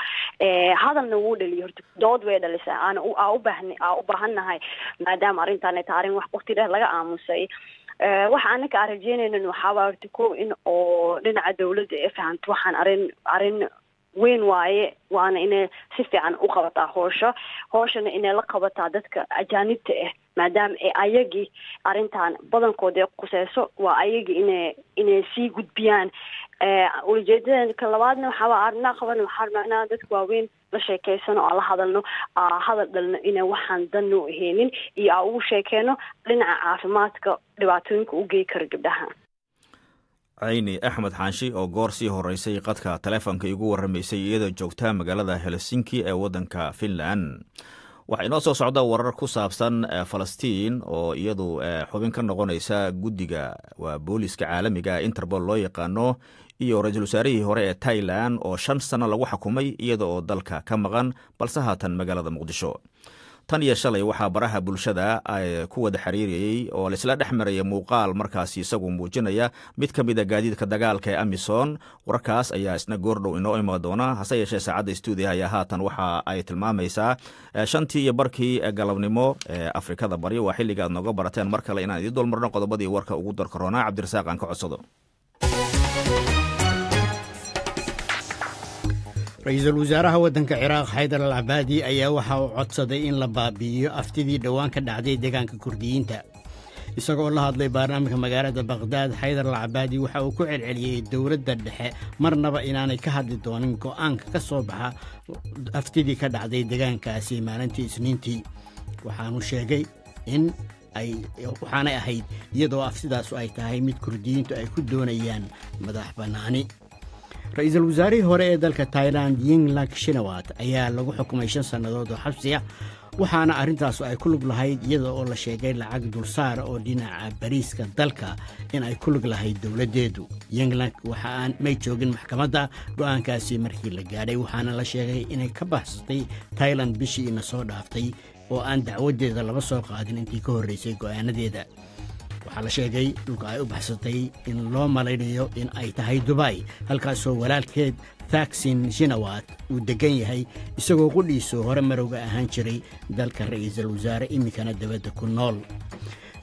Hadalna wuu dhaliyay, horta dood way dhalisay aana aa u baahan aa u baahan nahay, maadaama arrintan ay tahay arrin wax waqti dheer laga aamusay. Waxa anaka aan rajeynaynan waxaa waa horta ko in oo dhinaca dawladda ay fahamto waxaan arrin weyn waaye, waana inay si fiican u qabataa hoosha, hooshana inay la qabataa dadka ajaanibta ah, maadaama ay ayagii arrintan badankood ay quseyso. Waa ayagii inay sii gudbiyaan. Ujeedada ka labaadna waxaa waa arrinaa qaban, waxaa rabnaa inaan dadka waaweyn la sheekeysano, aan la hadalno, hadal dhalno inay waxaan dan noo aheynin, iyo aan ugu sheekeyno dhinaca caafimaadka dhibaatooyinka u gey kara gabdhaha. Cayni Axmed Xaanshi oo goor sii horeysay qadka taleefonka igu warramaysay iyadoo joogta magaalada Helsinki ee waddanka Finland. Waxaa inoo soo socda warar ku saabsan Falastiin oo iyadu xubin ka noqonaysa guddiga waa booliska caalamiga Interpol loo yaqaano, iyo ra-iisul wasaarihii hore ee Tailan oo 5 sano lagu xakumay iyada oo dalka ka maqan, balse haatan magaalada Muqdisho. Tan iyo shalay waxaa baraha bulshada ay ku wada xiriirayey oo laisla dhex maraya muuqaal markaasi isagu muujinaya mid ka mid a gaadiidka dagaalka ee AMISOM. Wararkaas ayaa isna goordhow inoo imaan doona. Hase yeeshee, saacadda stuudiyaha ayaa haatan waxa ay tilmaamaysaa 5:30 galabnimo ee Afrikada Bari. Waa xilliga aad nooga barateen mar kale inaan idiin dulmarno qodobadii warka ugu darkaroonaa. Cabdirasaaq aan ka codsado. Ra-iisul wasaaraha waddanka Ciraaq Xaydar al Cabaadi ayaa waxa uu codsaday in la baabi'iyo aftidii dhowaan ka dhacday deegaanka Kurdiyiinta. Isagoo la hadlay baarlamaanka magaalada Baqhdaad, Xaydar al Cabaadi waxa uu ku celceliyey dowladda dhexe marnaba inaanay ka hadli doonin go'aanka ka soo baxa aftidii ka dhacday deegaankaasi maalintii Isniintii. Waxaanu sheegay in ay waxaanay ahayd iyadoo aftidaasu ay tahay mid Kurdiyiintu ay ku doonayaan madax bannaani. Ra-iisul wasaarihii hore ee dalka Tailand Yinglak Shinawat ayaa lagu xukumay 5 sannadood oo xabsi ah, waxaana arrintaasu ay ku lug lahayd iyada oo la sheegay lacag dulsaara oo dhinaca bariiska dalka in ay ku lug lahayd dowladdeedu. Yinglak waxa aan may joogin maxkamadda go'aankaasi markii la gaadhay, waxaana la sheegay inay ka baxsatay Tailand bishii ina soo dhaaftay oo aan dacwaddeeda laba soo qaadin intii ka horreysay go'aanadeeda. Waxaa la sheegay dhulka ay u baxsatay in loo malaynayo in ay tahay Dubai, halkaasoo walaalkeed Thaksin Shinawat uu deggan yahay, isagoo qudhiisu hore marowga ahaan jiray dalka ra-iisul wasaare, iminkana dabadda ku nool.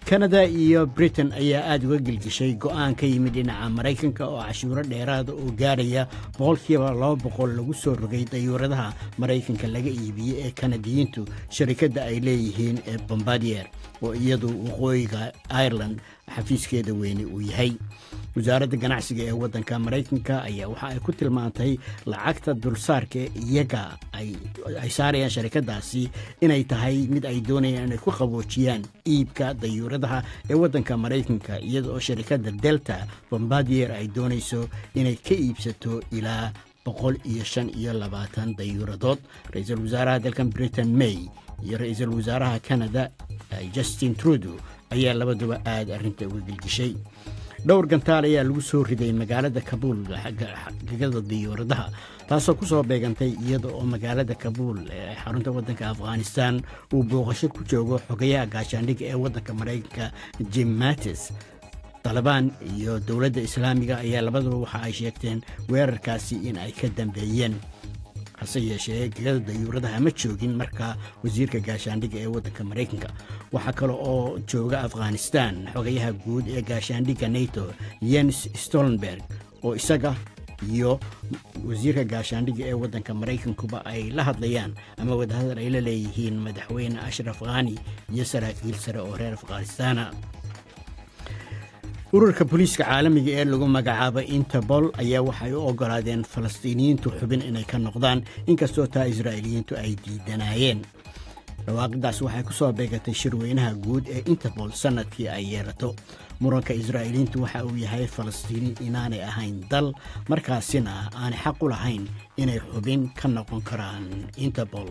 Kanada iyo Britain ayaa aada uga gelgeshay go'aan ka yimid dhinaca Maraykanka oo cashuuro dheeraada oo gaaraya 200% lagu soo rogay dayuuradaha Maraykanka laga iibiyey ee Kanadiyiintu sharikadda ay leeyihiin ee Bombardier, oo iyadu waqooyiga Ireland xafiiskeeda weyne uu yahay. Wasaaradda ganacsiga ee waddanka Maraykanka ayaa waxa ay ku tilmaantay lacagta dulsaarka iyaga ay saarayaan sharikadaasi inay tahay mid ay doonayaan inay ku qaboojiyaan iibka dayuuradaha ee waddanka Maraykanka, iyada oo sharikadda Delta Bombardier ay doonayso inay ka iibsato ilaa 125 dayuuradood. Ra-iisul wasaaraha dalkan Britain May iyo ra-iisul wasaaraha Canada Justin Trudeau ayaa labaduba aada arrinta uga gelgishay. Dhowr gantaal ayaa lagu soo riday magaalada Kabuul gegada diyuuradaha, taasoo ku soo beegantay iyada oo magaalada Kabuul ee xarunta waddanka Afghanistan uu booqasho ku joogo xogayaha gaashaandhigga ee waddanka Maraykanka Jim Mattis. Talabaan iyo dowladda Islaamiga ayaa labaduba waxa ay sheegteen weerarkaasi in ay ka dambeeyeen. Hase yeeshee, gegada dayuuradaha ma joogin marka wasiirka gaashaandhigga ee waddanka Maraykanka. Waxaa kale oo jooga Afghanistan xogayaha guud ee gaashaandhigga NATO Jens Stoltenberg, oo isaga iyo wasiirka gaashaandhigga ee waddanka Maraykankuba ay la hadlayaan ama wadahadal ay la leeyihiin Madaxweyne Ashraf Khani iyo saraakiil sare oo reer Afghanistaana. Ururka booliiska caalamiga ee lagu magacaabo Interpol ayaa waxay u ogolaadeen Falastiiniyiintu xubin inay ka noqdaan, inkastoo taa Israa'iiliyiintu ay diidanaayeen. Dhawaaqidaas waxay ku soo beegatay shirweynaha guud ee Interpol sannadkii ay yeelato. Muranka Israa'iiliyiintu waxa uu yahay Falastiini inaanay ahayn dal, markaasina aanay xaq u lahayn inay xubin ka noqon karaan Interpol.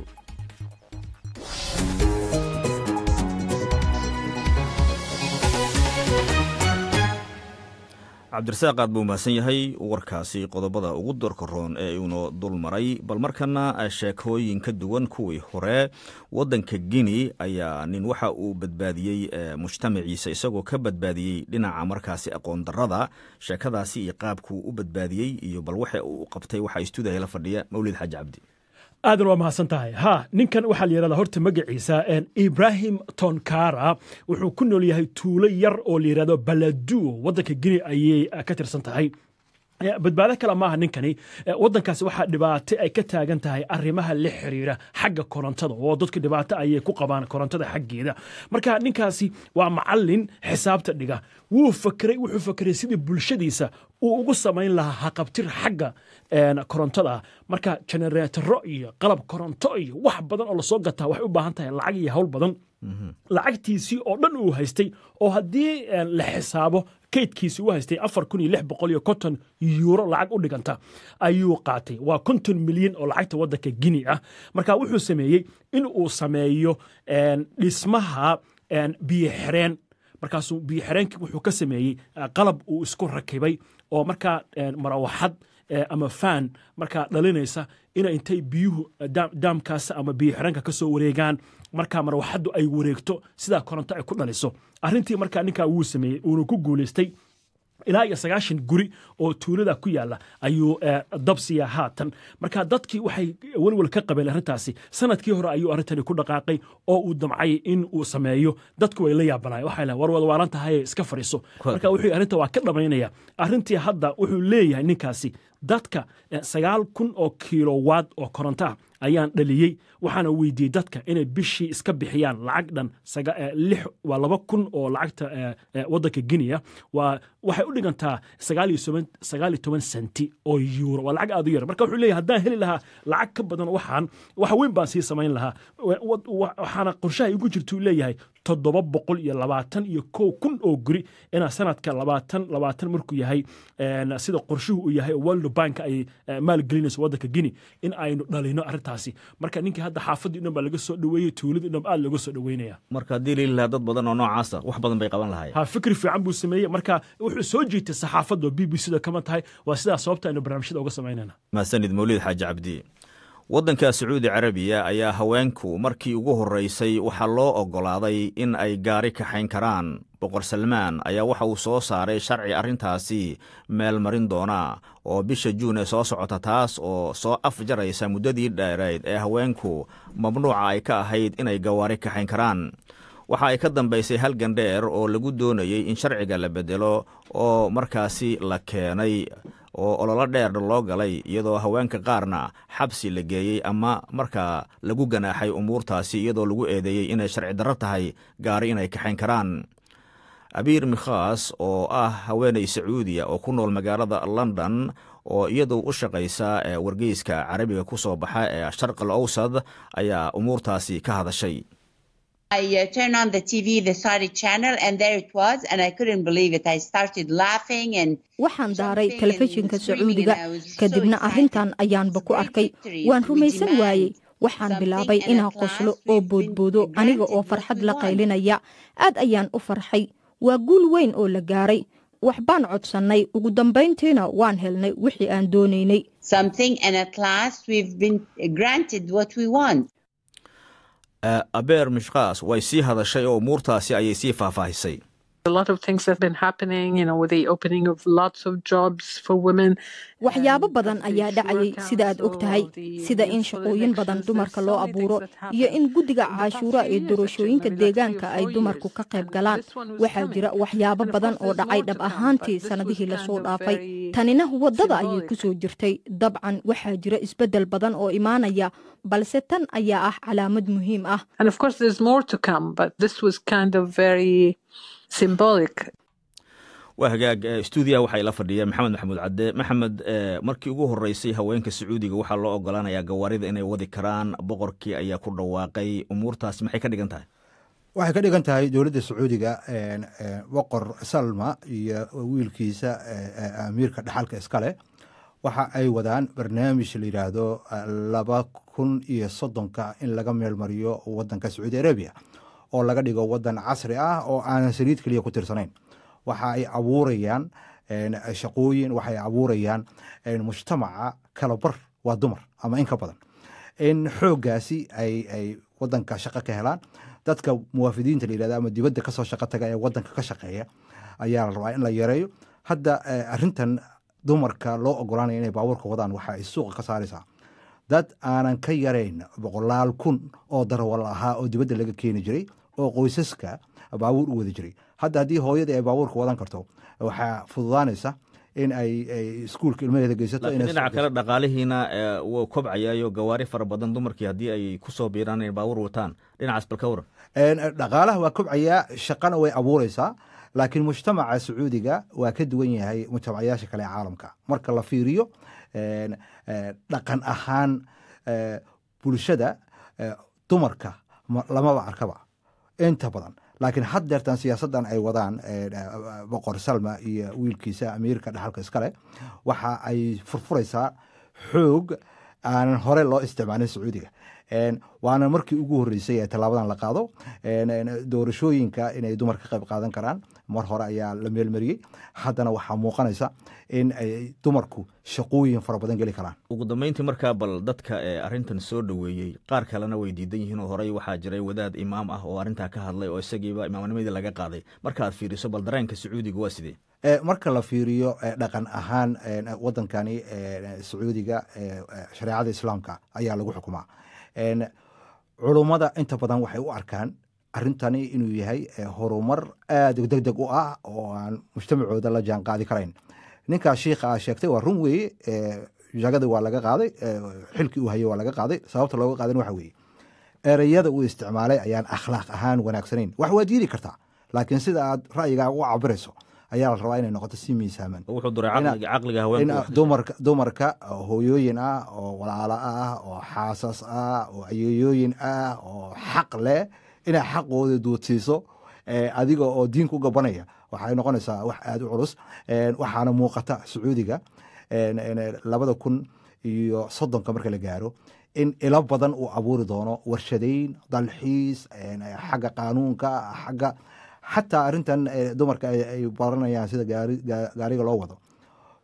Cabdirasaaq aad buu mahadsan yahay warkaasi qodobada ugu doorka roon ee uunoo dul maray. Bal markana sheekooyin ka duwan kuwii hore. Waddanka Guinea ayaa nin waxa uu badbaadiyey mujtamaciisa isagoo ka badbaadiyey dhinaca markaasi aqoon darrada. Sheekadaasi iyo qaabkuu u badbaadiyey iyo bal waxa uu qabtay waxaa istuudiyaha la fadhiya Mawlid Xaaji Cabdi. Aadan, waa mahadsan tahay. Ha, ninkan waxaa la yidhahdaa horta magaciisa Ibrahim Tonkara. Wuxuu ku nool yahay tuulo yar oo la yidhahdo Baladuo, waddanka Guinea ayay ka tirsan tahay. Badbaado kale maaha ninkani. Waddankaasi waxaa dhibaato ay ka taagan tahay arrimaha la xiriira xagga korontada, oo dadka dhibaato ayay ku qabaan korontada xaggeeda. Marka ninkaasi waa macallin xisaabta dhiga. Wuu fakeray, wuxuu fakeray sidii bulshadiisa uu ugu samayn lahaa haqabtir xagga korontada. Marka jenereetaro iyo qalab koronto iyo wax badan oo lasoo gataa waxay u baahan tahay lacag iyo hawl badan. Lacagtiisii oo dhan uu haystay, oo haddii la xisaabo kaydkiisii uu haystay €4,650 lacag u dhiganta ayuu qaatay. Waa 50 milyan oo lacagta waddanka Guinea ah. Marka wuxuu sameeyey in uu sameeyo dhismaha biyo xireen. Markaasuu biyo xireenkii wuxuu ka sameeyey qalab uu isku rakibay oo markaa marawaxad ama fan markaa dhalinaysa ina intay biyuhu daamkaas ama biyo xireenka ka soo wareegaan, markaa marwaxaddu ay wareegto, sidaa koronto ay ku dhaliso. Arrintii markaa ninkaa wuu sameeyey, uuna ku guulaystay. Ilaa iyo 90 guri oo tuulada ku yaala ayuu dabsiya haatan. Marka dadkii waxay welwel ka qabeen arrintaasi. Sanadkii hore ayuu arrintani ku dhaqaaqay oo uu damcay in uu sameeyo. Dadku way la yaabanayen, waxay lahayn, "War wada waalan tahay, iska fadhiiso." Marka wuxuu arrinta waa ka dhamaynaya arrintii. Hadda wuxuu leeyahay ninkaasi dadka 9,000 oo kilowatt oo koronto ah ayaan dhaliyey, waxaana weydiiyey dadka inay bishii iska bixiyaan lacag dhan lix, waa 2,000 oo lacagta waddanka Guinea, waa waxay u dhigantaa 19 senti oo euro. Waa lacag aad u yar. Marka wuxuu leeyahay, haddaan heli lahaa lacag ka badan, waxaan wax weyn baan sii samayn lahaa. Waxaana qorshaha igu jirtuu leeyahay 721,000 oo guri inaa sanadka 2020 markuu yahay, sida qorshuhu uu yahay oo World Bank ay maalgelinayso waddanka Guinea, in aynu dhalino arrintaasi. Marka ninkii hadda xaafaddii dhan baa laga soo dhoweeyey, tuuladii dhan aad looga soo dhoweynaya. Marka haddii liili lahaa dad badan oo noocaasa, wax badan bay qaban lahaayeen. Ha, fikri fiican buu sameeyey. Marka wuxuu soo jiitay saxaafadda oo BBC da kama tahay. Waa sidaa sababta aynu barnaamijyada uga samaynayna. Mahadsanid, Mawlid Xaaji Cabdi. Waddanka Sacuudi Carabiya ayaa haweenku markii ugu horreysay waxaa loo oggolaaday in ay gaari kaxayn karaan. Boqor Salmaan ayaa waxa uu soo saaray sharci arrintaasi meel marin doona oo bisha Juun ee soo socota, taas oo soo afjaraysa muddadii dheereyd ee haweenku mamnuuca ay ka ahayd inay gawaari kaxayn karaan. Waxa ay ka dambaysay halgan dheer oo lagu doonayey in sharciga la bedelo oo markaasi la keenay oo ololo dheer loo galay, iyadoo haweenka qaarna xabsi la geeyey ama markaa lagu ganaaxay umuurtaasi, iyadoo lagu eedeeyey inay sharci darro tahay gaari inay kaxayn karaan. Abiir Mikhaas oo ah haweeney Sacuudiya oo ku nool magaalada London oo iyadu u shaqaysa ee wargeyska Carabiga ku soo baxa ee Sharq al Awsad ayaa umuurtaasi ka hadashay. I turned on the TV, the Saudi channel, and there it was, and I couldn't believe it. I started laughing and Waxaan daaray telefishinka Sacuudiga, kadibna arrintan ayaanba ku arkay. Waan rumaysan waayey. Waxaan bilaabay inaan qoslo oo boodboodo aniga oo farxad la qaylinaya. Aad ayaan u farxay. Waa guul weyn oo la gaaray. Waxbaan codsannay, ugu dambayntiina waan helnay wixii aan doonaynay. something, and at last we've been granted what we want. Abeer Mishkaas way sii hadashay oo umuurtaasi ayay sii faahfaahisay. A lot of things have been happening, with the opening of lots of jobs for women. Waxyaabo badan ayaa dhacayay, sida aad og tahay, sida in shaqooyin badan dumarka loo abuuro iyo in guddiga cashuura ee doorashooyinka deegaanka ay dumarku ka qayb galaan. Waxaa jira waxyaabo badan oo dhacay dhab ahaantii sannadihii lasoo dhaafay. Tanina waddada ayay ku soo jirtay. Dabcan waxaa jira isbeddel badan oo imaanaya, balse tan ayaa ah calaamad muhiim ah. And of course, there's more to come, but this was kind of very symbolic. Waa hagaag. Stuudiyaha waxaa ila fadhiya Maxamed Maxamuud Cadde. Maxamed, markii ugu horeysay haweenka Sacuudiga waxaa loo ogolaanayaa gawaarida inay wadi karaan. Boqorkii ayaa ku dhawaaqay umuurtaasi. Maxay ka dhigan tahay? Waxay ka dhigan tahay dowladda Sacuudiga, Boqor Salma iyo wiilkiisa amiirka dhaxalka iskale, waxa ay wadaan barnaamij la yidhaahdo 2030-ka in laga meelmariyo wadanka Sacuudi Arabia oo laga dhigo wadan casri ah oo aanan saliid keliya ku tirsanayn. Waxa ay abuurayaan shaqooyin, waxay abuurayaan mujtamaca kala bar waa dumar ama in ka badan, in xooggaasi ay wadanka shaqo ka helaan. Dadka muwaafidiinta la yidhahdo ama dibadda kasoo shaqo taga ee wadanka ka shaqeeya ayaa la rabaa in la yareeyo. Hadda arrintan dumarka loo ogolaanaya inay baabuurka wadaan waxa ay suuqa ka saaraysaa Dad aanan ka yarayn boqolaal kun oo darawal ahaa oo dibadda laga keeni jiray oo qoysaska baabuur u wadi jiray, hadda haddii hooyadii ay baabuurka wadan karto, waxaa fududaanaysa in ay iskuulka ilmaheeda geysato. Laakiin dhinaca kale dhaqaalihiina wuu kobcayaayo, gawaari fara badan dumarkii haddii ay ku soo biiraan inay baabuur wataan, dhinacaas bal ka waran. Dhaqaalaha waa kobcayaa, shaqana way abuureysaa, laakiin mujtamaca Sacuudiga waa ka duwan yahay mujtamacayaasha kale ee caalamka. Marka la fiiriyo dhaqan ahaan bulshada, dumarka lamaba arkaba inta badan. Laakiin haddeertan siyaasaddan ay wadaan Boqor Salma iyo wiilkiisa amiirka dhaxalka iskale waxa ay furfuraysaa xoog aanan hore loo isticmaalin Sacuudiga, waana markii ugu horreysay ee tallaabadan la qaado. Doorashooyinka inay dumar ka qayb qaadan karaan mar hore ayaa la meelmariyey, haddana waxaa muuqanaysa in ay dumarku shaqooyin fara badan geli karaan. Ugu dambeyntii markaa, bal dadka ee arrintan soo dhoweeyey, qaar kalena way diidan yihiin oo horey waxaa jiray wadaad imaam ah oo arrintaa ka hadlay oo isagiiba imaamnimadii laga qaaday. Marka aad fiiriso, bal dareenka Sacuudiga waa sidee? Marka la fiiriyo dhaqan ahaan, wadankani Sacuudiga shareecada Islaamka ayaa lagu xukumaa. Culummada inta badan waxay u arkaan arrintani inuu yahay horumar aada deg deg u ah oo aan mujtamacooda la jaan qaadi karayn. Ninkaas shiikha aa sheegtay waa run weeye, jagadii waa laga qaaday, xilkii uu hayay waa laga qaaday. Sababta looga qaadan waxa weeye ereyada uu isticmaalay ayaan akhlaaq ahaan wanaagsanayn. Wax waa diidi kartaa, laakiin sida aad ra'yigaaga u cabirayso ayaa la rabaa inay noqoto si miisaaman. Wuxuu duray caqliga haweenka. Dumarka hooyooyin ah oo walaalo ah oo xaasas ah oo ayeeyooyin ah oo xaq leh inay xaqooda duudsiiso adiga oo diin ku gabanaya waxay noqonaysaa wax aada u culus. Waxaana muuqata Sacuudiga 2030-ka marka la gaaro in ilo badan uu abuuri doono, warshadayn, dalxiis, xagga qaanuunka, xagga xataa arrintan dumarka ay baranayaan sida gaariga loo wado.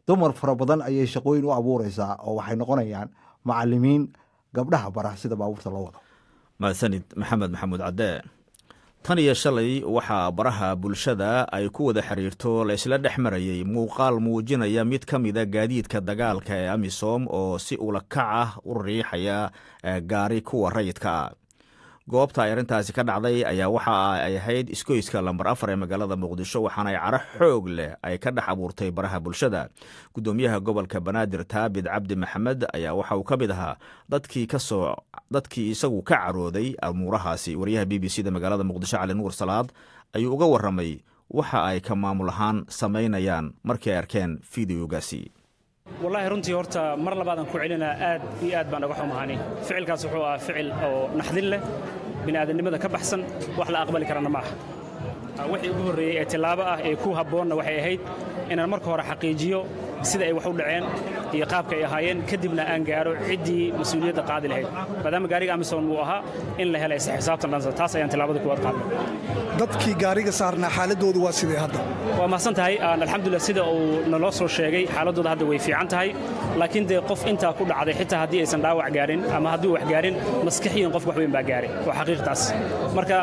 Dumar fara badan ayay shaqooyin u abuureysaa oo waxay noqonayaan macalimiin gabdhaha bara sida baabuurta loo wado. Mahadsanid, Maxamed Maxamuud Cadde. Tan iyo shalay waxaa baraha bulshada ay ku wada xiriirto la isla dhex marayey muuqaal muujinaya mid ka mida gaadiidka dagaalka ee AMISOM oo si ula kac ah u riixaya gaari kuwa rayidka ah. Goobta ay arrintaasi ka dhacday ayaa waxa ay ahayd iskoyska lambar 4 ee magaalada Muqdisho, waxaana ay caro xoog leh ay ka dhex abuurtay baraha bulshada. Gudoomiyaha gobolka Banaadir, Taabid Cabdi Maxamed, ayaa waxa uu ka mid ahaa dadkii isagu ka carooday amuurahaasi. Wariyaha BBC da magaalada Muqdisho, Cali Nuur Salaad, ayuu uga waramay waxa ay ka maamul ahaan samaynayaan markii ay arkeen fideogaasi. Wallaahi runtii horta mar labaadaan ku celinaa, aad iyo aad baan uga xumahani. Ficilkaas wuxuu ahaa ficil oo naxdin leh, bini'aadamnimada ka baxsan, wax la aqbali karana ma aha. Wixii ugu horreeyey ee tillaabo ah ee ku habboonna waxay ahayd inaan marka hore xaqiijiyo sida ay wax u dhaceen iyo qaabka ay ahaayeen, kadibna aan gaaro ciddii mas-uuliyadda qaadi lahayd, maadaama gaariga AMISOM uu ahaa, in la helay isla xisaabtan dhansa. Taas ayaan tillaabada kuwaad qaadnay. Dadkii gaariga saarnaa xaaladoodu waa sidee hadda? Waa mahadsan tahay. Alxamdulillah, sida uu naloo soo sheegay xaaladooda hadda way fiican tahay, laakiin dee qof intaa ku dhacday, xitaa haddii aysan dhaawac gaarin ama haddii wax gaarin, maskaxiyan qof wax weyn baa gaaray, waa xaqiiqtaas. Marka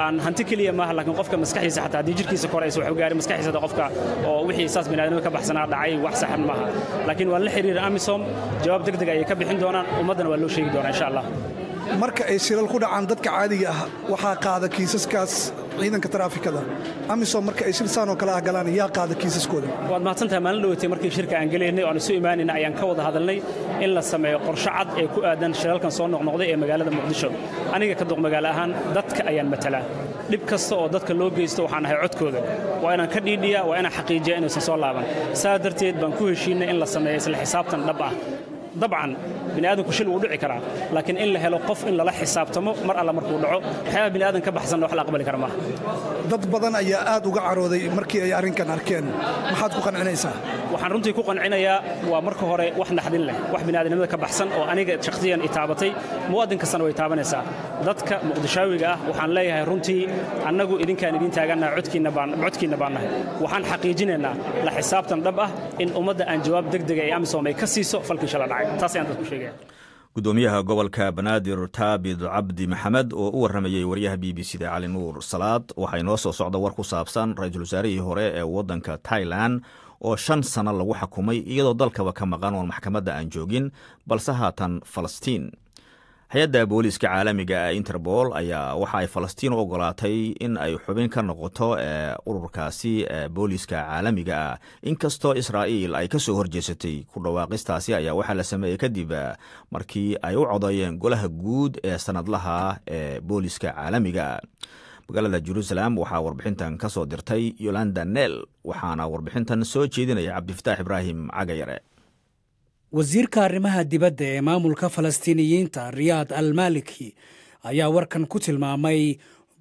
aan hanti keliya maaha, laakiin qofka maskaxdiisa, xataa haddii jirkiisa kore aysan wax u gaarin, maskaxdiisa hadda qofka oo wixii saas bini'aadamada ka baxsanaa dhacay wax saxan maaha. Laakiin waan la xiriira AMISOM, jawaab degdeg ayay ka bixin doonaan, ummaddana waa loo sheegi doonaa insha Allah. Marka ay shilal ku dhacaan dadka caadiga ah, waxaa qaada kiisaskaas ciidanka taraafikada. AMISOM marka ay shil saan oo kale ah galaan, yaa qaada kiisaskooda? Waad mahadsantahay. Maalin dhaweytay markii shirka aan gelaynay oo aan isu imaanayna ayaan ka wada hadalnay in la sameeyo qorshe cad ee ku aadan shilalkan soo noqnoqday ee magaalada Muqdisho. Aniga ka duq magaalo ahaan dadka ayaan matalaa. Dhib kasta oo dadka loo geysto waxaan ahay codkooda, waa inaan ka dhiidhiyaa, waa inaan xaqiijiyaa inuusan soo laaban. Saa darteed baan ku heshiinay in la sameeyo isla xisaabtan dhab ah. Dabcan bini'aadamku shil wuu dhici karaa, laakiin in la helo qof in lala xisaabtamo mar alla markuu dhaco. Waxyaabaha bini'aadan ka baxsanna wax la aqbali kara maaha. Dad badan ayaa aad uga carooday markii ay arrinkan arkeen. Maxaad ku qancinaysaa? Waxaan runtii ku qancinayaa, waa marka hore wax naxdin leh, wax bini'aadanimada ka baxsan oo aniga shakhsiyan i taabatay, muwaadin kastana way taabanaysaa. Dadka Muqdishaawiga ah waxaan leeyahay runtii annagu idinkaan idin taagannaha, codkiinna baan codkiinna baan nahay. Waxaan xaqiijinaynaa la xisaabtan dhab ah in ummadda aan jawaab degdega ee AMISOM ay ka siiso falkii shala dhacay. Taas ayaan dadku sheegaya. Gudoomiyaha gobolka Banaadir, Taabid Cabdi Maxamed, oo u waramayey wariyaha BBC da Cali Nuur Salaad. Waxaa inoo soo socda war ku saabsan ra-iisul wasaarihii hore ee waddanka Tailan oo 5 sano lagu xakumay iyadoo dalkaba ka maqan oon maxkamadda aan joogin, balse haatan Falastiin. Hay-adda booliiska caalamiga ee Interpol ayaa waxa ay Falastiin u ogolaatay in ay xubin ka noqoto ururkaasi booliiska caalamiga ah, inkastoo Israa'iil ay kasoo horjeesatay. Ku dhawaaqistaasi ayaa waxaa la sameeyey kadib markii ay u codeeyeen golaha guud ee sanadlaha ee booliiska caalamiga. Magaalada Jerusalem waxaa warbixintan ka soo dirtay Yolanda Nel, waxaana warbixintan soo jeedinaya Cabdifataax Ibraahim Cagayare. Wasiirka arrimaha dibadda ee maamulka Falastiiniyiinta, Riyaad Almaliki, ayaa warkan ku tilmaamay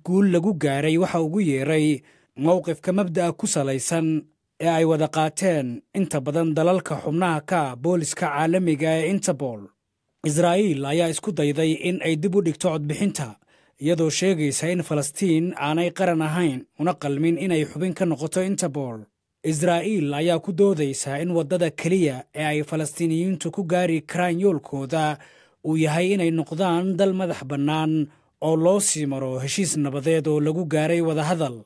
guul lagu gaaray waxa ugu yeeray mowqifka mabda'a ku salaysan ee ay wada qaateen inta badan dalalka xubnaha ka booliska caalamiga ee Interpol. Israa'iil ayaa isku dayday in ay dib u dhigto codbixinta, iyadoo sheegaysa in Falastiin aanay qaran ahayn una qalmin inay xubin ka noqoto Interpol. Israa'iil ayaa ku doodaysa in waddada keliya ee ay Falastiiniyiintu ku gaari karaan yoolkooda uu yahay inay noqdaan dal madax bannaan oo loo sii maro heshiis nabadeed oo lagu gaaray wadahadal.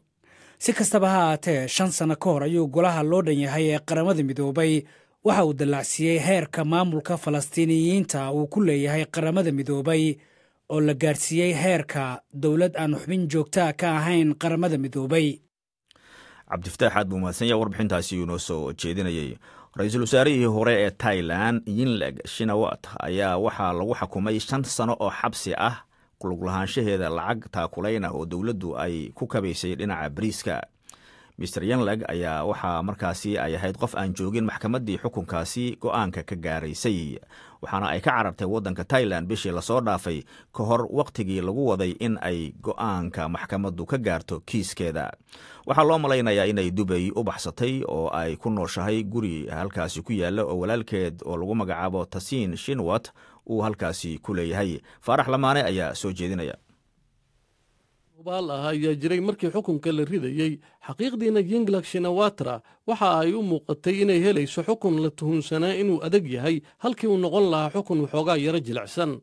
Si kastaba ha ahaatee, 5 sano ka hor ayuu golaha loo dhan yahay ee Qaramada Midoobay waxa uu dallacsiiyey heerka maamulka Falastiiniyiinta uu ku leeyahay Qaramada Midoobay, oo la gaadhsiiyey heerka dowlad aan xubin joogtaa ka ahayn Qaramada Midoobay. Cabdifataax aad buu mahadsan yahay, warbixintaasi inoo soo jeedinayay. Ra-iisul wasaarihii hore ee Tailan, Yingluck Shinawatra, ayaa waxaa lagu xakumay 5 sano oo xabsi ah ku lug lahaanshaheeda lacag taakulayna oo dowladdu ay ku kabaysay dhinaca bariiska. Mr Yingluck ayaa waxaa markaasi ay ahayd qof aan joogin maxkamaddii xukunkaasi go-aanka ka gaaraysay, waxaana ay ka carartay waddanka Tailan bishii lasoo dhaafay ka hor wakhtigii lagu waday in ay go-aanka maxkamaddu ka gaarto kiiskeeda. Waxaa loo malaynayaa inay Dubay u baxsatay oo ay ku nooshahay guri halkaasi ku yaalla oo walaalkeed oo lagu magacaabo Thaksin Shinawatra uu halkaasi ku leeyahay. Faarax Lamaane ayaa soo jeedinaya. Hubaal ah ayaa jiray markii xukunka la ridayey. Xaqiiqdiina, Yingluck Shinawatra waxa ay u muuqatay inay helayso xukun la tuhunsanaa inuu adag yahay, halkii uu noqon lahaa xukun waxoogaa yaro jilicsan.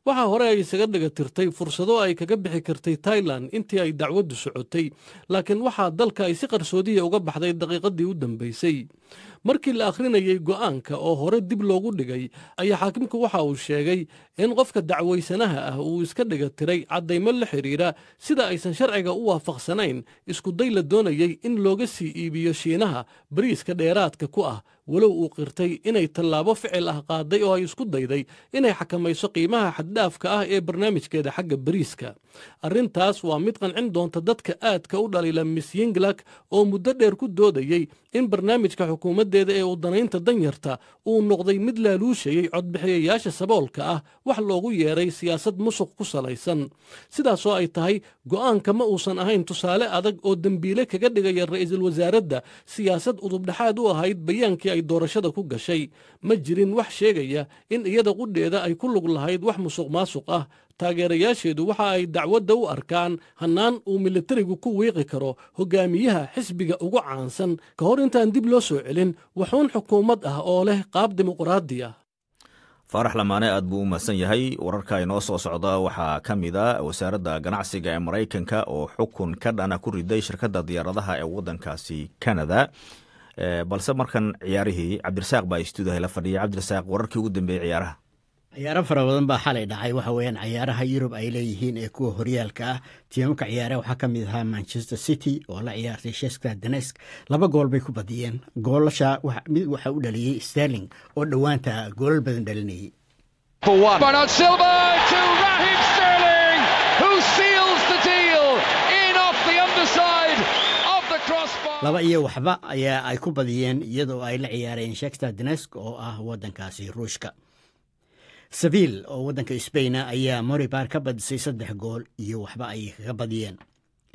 Waxaa hore ay isaga dhiga tirtay fursado ay kaga bixi kartay Tailan intii ay dacwaddu socotay, laakiin waxaa dalka ay si qarsoodiya uga baxday daqiiqadii u dambaysay. Markii la akhrinayey go'aanka oo hore dib loogu dhigay, ayaa xaakimku waxa uu sheegay in qofka dacwaysanaha ah uu iska dhiga tiray caddaymo la xidhiidha sida aysan sharciga u waafaqsanayn iskuday la doonayey in looga sii iibiyo Shiinaha bariiska dheeraadka ku ah, walow uu qirtay inay tallaabo ficil ah qaaday oo ay isku dayday inay xakamayso qiimaha xaddhaafka ah ee barnaamijkeeda xagga bariiska. Arrintaas waa mid qancin doonta dadka aadka u dhaliila Miss Yingluck, oo muddo dheer ku doodayey in barnaamijka xukuumaddeeda ee udanaynta danyarta uu noqday mid laaluushayey codbixiyayaasha saboolka ah, wax loogu yeeray siyaasad musuq ku salaysan. Sidaasoo ay tahay, go'aanka ma uusan ahayn tusaale adag oo dembiile kaga dhigaya ra'iisul wasaaradda siyaasad udubdhexaad u ahayd bayaankii ay doorashada ku gashay. Ma jirin wax sheegaya in iyada qudheeda ay ku lug lahayd wax musuq maasuq ah. Taageerayaasheedu waxa ay dacwadda u arkaan hannaan uu militarigu ku wiiqi karo hogaamiyaha xisbiga ugu caansan ka hor intaan dib loo soo celin waxuun xukuumad ah oo leh qaab dimuqraadi ah. Faarax Lamaane aad buu u mahadsan yahay. Wararka inoo soo socda waxaa ka mid a wasaaradda ganacsiga ee Maraykanka oo xukun ka dhana ku riday shirkadda diyaaradaha ee waddankaasi Canada. Balse markan ciyaarihii, Cabdirasaaq baa istuudiyaha la fadhiyay. Cabdirasaaq, wararkii ugu dambeeyey ciyaaraha? Ciyaaro fara badan baa xalay dhacay. Waxa weeyaan cayaaraha Yurub ay leeyihiin ee kuwa horyaalka ah. Tiimamka ciyaaraha waxaa ka mid ahaa Manchester City oo la ciyaartay Shakhtar Donetsk. 2 gool bay ku badiyeen. Goolasha mid waxaa u dhaliyey Sterling oo dhowaanta goolal badan dhalinayay. Bernard Silva to Raheem Sterling, who seals the deal in off the underside of the crossbar. 2-0 ayaa ay ku badiyeen, iyadoo ay la ciyaareen Shakhtar Donetsk oo ah waddankaasi Ruushka. Seville oo waddanka Sbaina ayaa Maribor ka badisay, 3 gool iyo waxba ayay kaga badiyeen.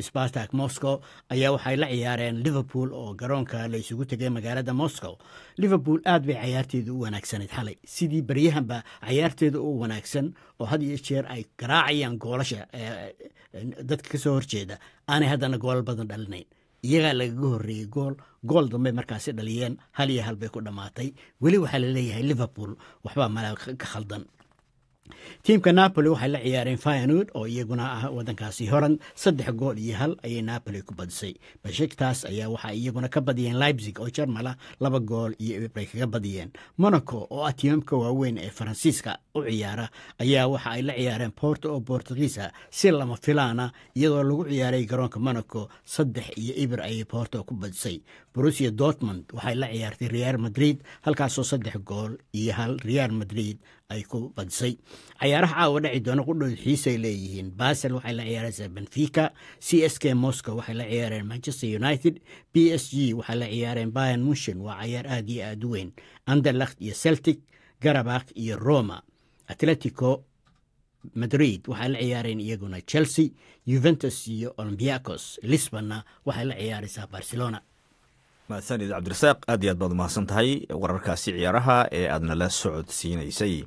Spartak Moscow ayaa waxay la ciyaareen Liverpool oo garoonka la isugu tegay magaalada Moscow. Liverpool aad bay cayaarteedu u wanaagsanayd xalay, sidii baryahanba cayaarteedu u wanaagsan oo had iyo jeer ay garaacayaan goolasha dadka ka soo horjeeda, aanay haddana goolal badan dhalinayn. Iyagaa lagaga horreeyey gool. Gool dambe markaasi dhaliyeen, 1-1 bay ku dhammaatay. Weli waxaa laleeyahay Liverpool waxbaa mala ka khaldan. Tiimka Napoli waxay la ciyaareen Feyenoord oo iyaguna ah wadankaasi Holand, 3 gool iyo 1 ayay Napoli ku badisay. Besiktas ayaa waxaa iyaguna ka badiyeen Leipzig oo Jarmala, 2 gool iyo 0 ay kaga badiyeen. Monaco oo ah tiimamka waaweyn ee Faransiiska u ciyaara ayaa waxa ay la ciyaareen Porto oo Bortugiisa. Si lama filaana, iyadoo lagu ciyaaray garoonka Monaco, 3-0 ayay Porto ku badisay. Borussia Dortmund waxay la ciyaartay Real Madrid, halkaasoo 3 gool iyo 1 Real Madrid ay ku badisay. Cayaaraha caawa dhaci doona qudhood xiisay leeyihiin. Basel waxay la ciyaaraysaa Benfica, CSK Moscow waxay la ciyaareen Manchester United, PSG waxay la ciyaareen Bayern Munchen, waa cayaar aad iyo aad u weyn, Anderlecht iyo Celtic, Qarabag iyo Roma. Atletico Madrid waxay la ciyaareen iyaguna Chelsea, Juventus iyo Olympiacos, Lisbonna waxay la ciyaaraysaa Barcelona. Mahadsanid Cabdirasaaq, aad iyo aad baad umahadsan tahay wararkaasi ciyaaraha ee aad nala socodsiinaysay.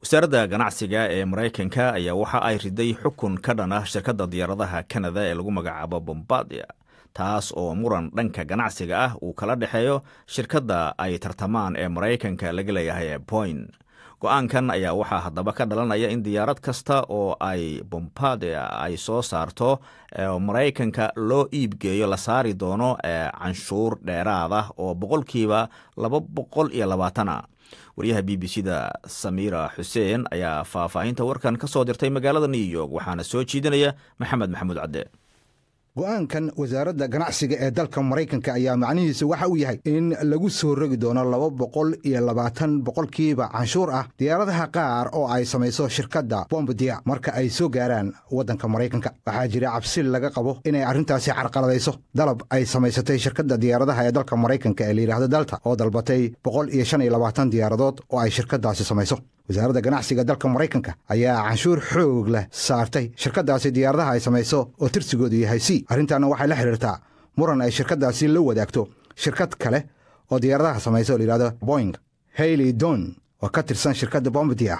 Wasaaradda ganacsiga ee Maraykanka ayaa waxa ay riday xukun ka dhan ah shirkadda diyaaradaha Canada ee lagu magacaabo Bombardier, taas oo muran dhanka ganacsiga ah uu kala dhexeeyo shirkadda ay tartamaan ee Maraykanka laga leeyahay ee Boeing. Go'aankan ayaa waxaa haddaba ka dhalanaya in diyaarad kasta oo ay Bombardier ay soo saarto Maraykanka loo iibgeeyo la saari doono canshuur dheeraad ah oo 220% ah. Wariyaha BBC da Samiira Xuseen ayaa faahfaahinta warkan ka soo dirtay magaalada New York, waxaana soo jeedinaya Maxamed Maxamuud Cadde. Go'aankan wasaaradda ganacsiga ee dalka Maraykanka ayaa macnihiisu waxa uu yahay in lagu soo rogi doono 220% canshuur ah diyaaradaha qaar oo ay samayso shirkadda Bombardier marka ay soo gaaraan waddanka Maraykanka. Waxaa jira cabsi laga qabo inay arrintaasi carqaladayso dalab ay samaysatay shirkadda diyaaradaha ee dalka Maraykanka ee layidhahdo Delta, oo dalbatay 125 diyaaradood oo ay shirkaddaasi samayso. Wasaaradda ganacsiga dalka Maraykanka ayaa canshuur xoog leh saartay shirkaddaasi diyaaradaha ay samayso oo tirsigoodu yahay C. Arrintaana waxay la xidhiirtaa muran ay shirkaddaasi la wadaagto shirkad kale oo diyaaradaha samayso oo layidhahdo Boeing. Hayley Don oo ka tirsan shirkadda Bombardier.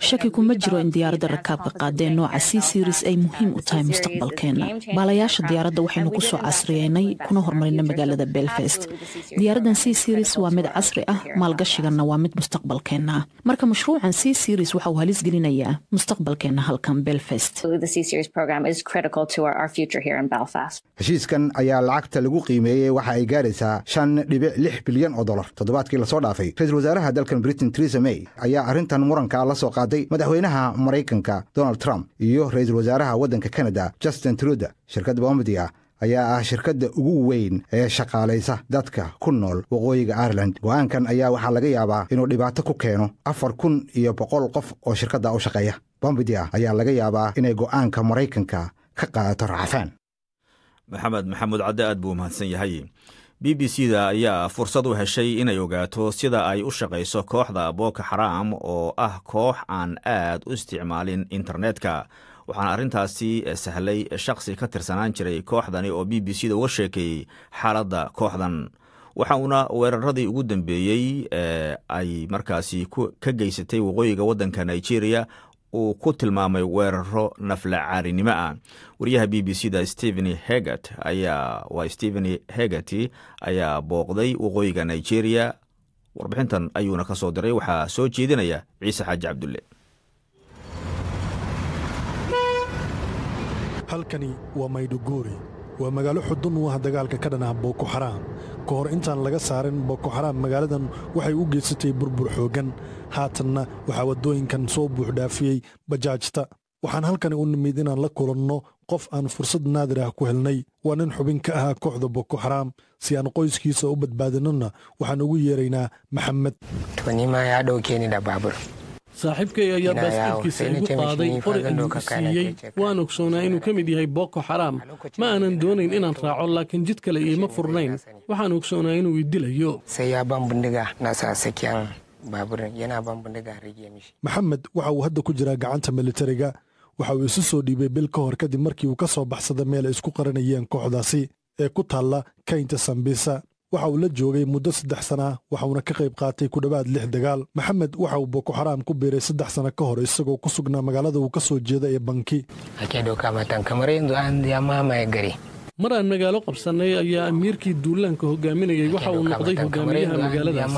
Shaki kuma jiro in diyaaradda rakaabka qaadee nooca C Series ay muhiim u tahay mustaqbalkeenna. Baalayaasha diyaaradda waxaynu ku soo casriyeynay kuna horumarinay magaalada Belfast. Diyaaraddan C Series waa mid casri ah, maalgashiganna waa mid mustaqbalkeenna ah. Marka mashruucan C Series waxa uu halis gelinayaa mustaqbalkeenna halkan Belfast. Heshiiskan ayaa lacagta lagu qiimeeyey waxa ay gaaraysaa 5.6 bilyan oo dolar. Toddobaadkii lasoo dhaafay, ra-iisul wasaaraha dalkan Britain Theresa May ayaa arrintan muranka la soo qaaday madaxweynaha Maraykanka Donald Trump iyo ra-iisul wasaaraha waddanka Canada Justin Trudeau. Shirkadda Bombardier ayaa ah shirkadda ugu weyn ee shaqaalaysa dadka ku nool waqooyiga Ireland. Go'aankan ayaa waxaa laga yaabaa inuu dhibaato ku keeno 4100 qof oo shirkadda u shaqeeya. Bombardier ayaa laga yaabaa inay go'aanka Maraykanka ka qaadato racfaan. Maxamed Maxamuud Cadde aad buu umahadsan yahay. BBC da ayaa fursad u heshay inay ogaato sida ay u shaqayso kooxda Boko Xaraam, oo ah koox aan aad u isticmaalin internetka. Waxaana arrintaasi sahlay shakhsi ka tirsanaan jiray kooxdani oo BBC da uga sheekeeyey xaaladda kooxdan, waxa uuna weeraradii ugu dambeeyey ee ay markaasi ka geysatay waqooyiga waddanka Nigeria uu ku tilmaamay weeraro naflacaarinimo ah. Wariyaha BBC da Stephen Hegat ayaa waa Stephen Hegarty ayaa booqday waqooyiga Nigeria, warbixintan ayuuna ka soo diray. Waxaa soo jeedinaya Ciise Xaaji Cabdulle. Halkani waa Mayduguri, waa magaalo xudun u ah dagaalka ka dhan ah Boko Xaraam. Ka hor intaan laga saarin Boko Xaraam, magaaladan waxay u geysatay burbur xooggan. Haatanna waxaa waddooyinkan soo buuxdhaafiyey bajaajta. Waxaan halkani u nimid inaan la kulanno qof aan fursad naadir ah ku helnay. Waa nin xubin ka ahaa kooxda Boko Xaraam. Si aan qoyskiisa u badbaadinona, waxaan ugu yeeraynaa Maxamed. Saaxiibkay ayaa baaskiilkiisa igu qaaday, qori ayuu i siiyey. Waan ogsoonaa inuu ka mid yahay Boko Xaraam. Ma aanan doonayn inaan raaco, laakiin jid kale iima furnayn. Waxaan ogsoonaa inuu i dilayo. Maxamed waxa uu hadda ku jiraa gacanta militariga. Waxa uu isu soo dhiibay bil ka hor, kadib markii uu ka soo baxsaday meel ay isku qaranayeen kooxdaasi ee ku taalla kaynta Sambisa. Waxa uu la joogay muddo 3 sana ah, waxauna ka qayb qaatay ku dhowaad lix dagaal. Maxamed waxa uu Boko Xaraam ku biiray 3 sano ka hor, isagoo ku sugnaa magaalada uu ka soo jeeda ee Banki. Mar aan magaalo qabsannay ayaa amiirkii duulaanka hogaaminayay waxa uu noqday hogaamiyaha magaaladaas.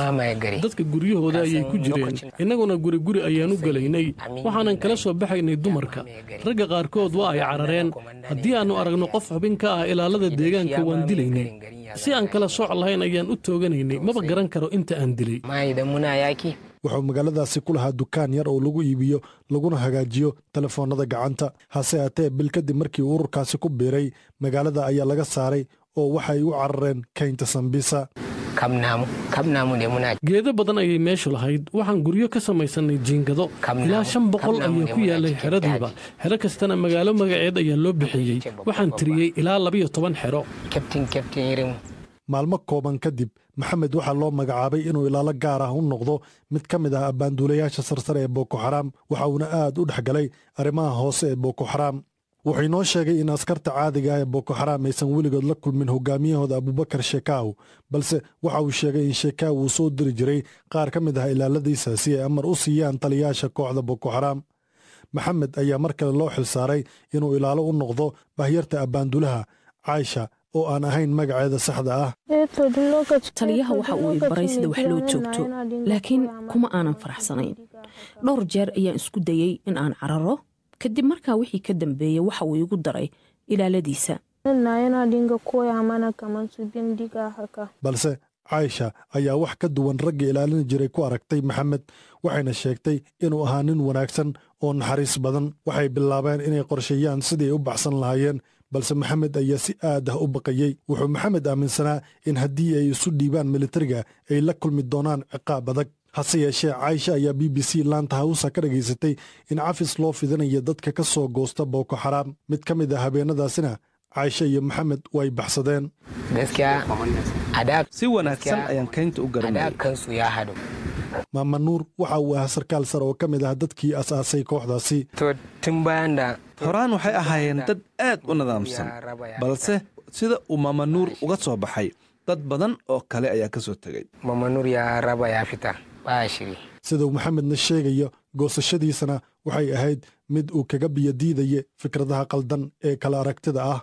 Dadka guryahooda ayay ku jireen, innaguna guri guri ayaan u gelaynay. Waxaanan kala soo baxaynay dumarka. Ragga qaarkood waa ay carareen. Haddii aannu aragno qof xubin ka ah ilaalada deegaanka, waan dilaynay. Si aan kala sooc lahayn ayaan u tooganaynay. Maba garan karo inta aan dilay. Wuxuu magaaladaasi ku lahaa dukaan yar oo lagu iibiyo laguna hagaajiyo telefoonnada gacanta. Hase haatee, bil kadib markii uu ururkaasi ku biiray, magaalada ayaa laga saaray oo waxay u carareen kaynta Sambisa. Geedo badan ayay meeshu lahayd. Waxaan guryo ka samaysannay jiingado. Ilaa 500 ayaa ku yaalay xeradiiba. Xero kastana magaalo magaceed ayaa loo bixiyey. Waxaan tiriyey ilaa 12 xero. Maalmo kooban kadib, Maxamed waxaa loo magacaabay inuu ilaalo gaar ah u noqdo mid ka mid ah abbaanduulayaasha sarsare ee Boko Xaraam. Waxa uuna aad u dhex galay arrimaha hoose ee Boko Xaraam. Wuxuu inoo sheegay in askarta caadiga ah ee Boko Xaraam aysan weligood la kulmin hogaamiyahooda Abubakar Shekaaw, balse waxa uu sheegay in Shekaaw uu soo diri jiray qaar ka mid ah ilaaladiisa si ay amar u siiyaan taliyaasha kooxda Boko Xaraam. Maxamed ayaa mar kale loo xilsaaray inuu ilaalo u noqdo bahyarta abbaanduulaha, Caaisha, oo aan ahayn magaceeda saxda ah. Taliyaha waxa uu i baray sida wax loo joogto, laakiin kuma aanan faraxsanayn. Dhowr jeer ayaan isku dayey in aan cararo. Kadib markaa wixii ka dambeeyey, waxa uu igu daray ilaaladiisa. Balse Caaisha ayaa wax ka duwan ragga ilaalin jiray ku aragtay Maxamed, waxayna sheegtay inuu ahaa nin wanaagsan oo naxariis badan. Waxay bilaabeen inay qorsheeyaan sidii ay u baxsan lahaayeen, balse Maxamed ayaa si aad ah u baqayey. Wuxuu Maxamed aaminsanaa in haddii ay isu dhiibaan militariga ay la kulmi doonaan ciqaab adag. Hase yeeshee, Caaisha ayaa BBC laanta Hawsa ka dhagaysatay in cafis loo fidinayo dadka ka soo goosta Boko Xaraam. Mid ka mid ah habeenadaasina, Caaisha iyo Maxamed way baxsadeen. Si wanaagsan ayaan kaynta u garanayay. Maama Nuur waxa uu ahaa sarkaal sare oo ka mid ah dadkii asaasay kooxdaasi. Horaan waxay ahaayeen dad aad u nidaamsan, balse sida uu Maama Nuur uga soo baxay, dad badan oo kale ayaa ka soo tegay. Sida uu Maxamedna sheegayo, goosashadiisana waxay ahayd mid uu kaga biyadiidaya fikradaha qaldan ee kala aragtida ah.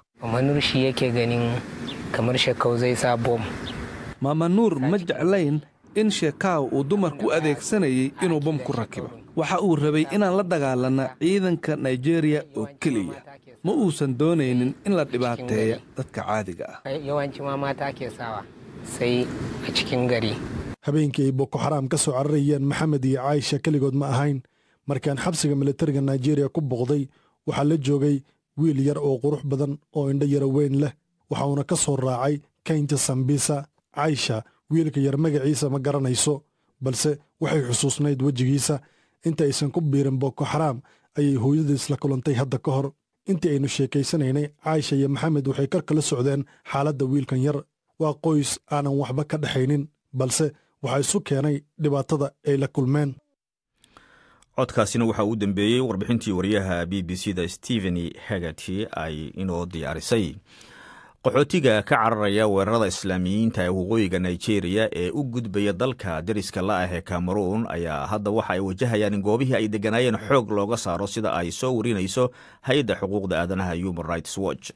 Maama Nuur ma jeclayn in Sheekaaw uu dumarku u adeegsanayay inuu bam ku rakibo. Waxa uu rabay inaan la dagaalanna ciidanka Nigeriya oo keliya. Ma uusan doonaynin in la dhibaateeya dadka caadiga ah. Habeenkii ay Boko Xaraam ka soo cararayeen, Maxamed iyo Caaisha keligood ma ahayn. Markaan xabsiga militariga Nigeria ku booqday, waxaa la joogay wiil yar oo qurux badan oo indho yaro weyn leh. Waxauna ka soo raacay kaynta Sambisa. Caaisha wiilka yar magaciisa ma garanayso, balse waxay xusuusnayd wejigiisa. Inta aysan ku biirin Boko Xaraam ayay hooyadiis la kulantay hadda ka hor. Intii aynu sheekaysanaynay, Caaisha iyo Maxamed waxay kor kala socdeen xaaladda wiilkan yar. Waa qoys aanan waxba ka dhexaynin, balse waxaa isu keenay dhibaatada ay la kulmeen. Codkaasina waxaa uu dambeeyey warbixintii wariyaha BBC da Stephen Hagerty ay inoo diyaarisay. Qaxootiga ka cararaya weerarada Islaamiyiinta ee waqooyiga Nigeria ee u gudbaya dalka deriska la ah ee Cameroon ayaa hadda waxa ay wajahayaan in goobihii ay degganaayeen xoog looga saaro, sida ay soo warinayso hay-adda xuquuqda aadanaha Human Rights Watch.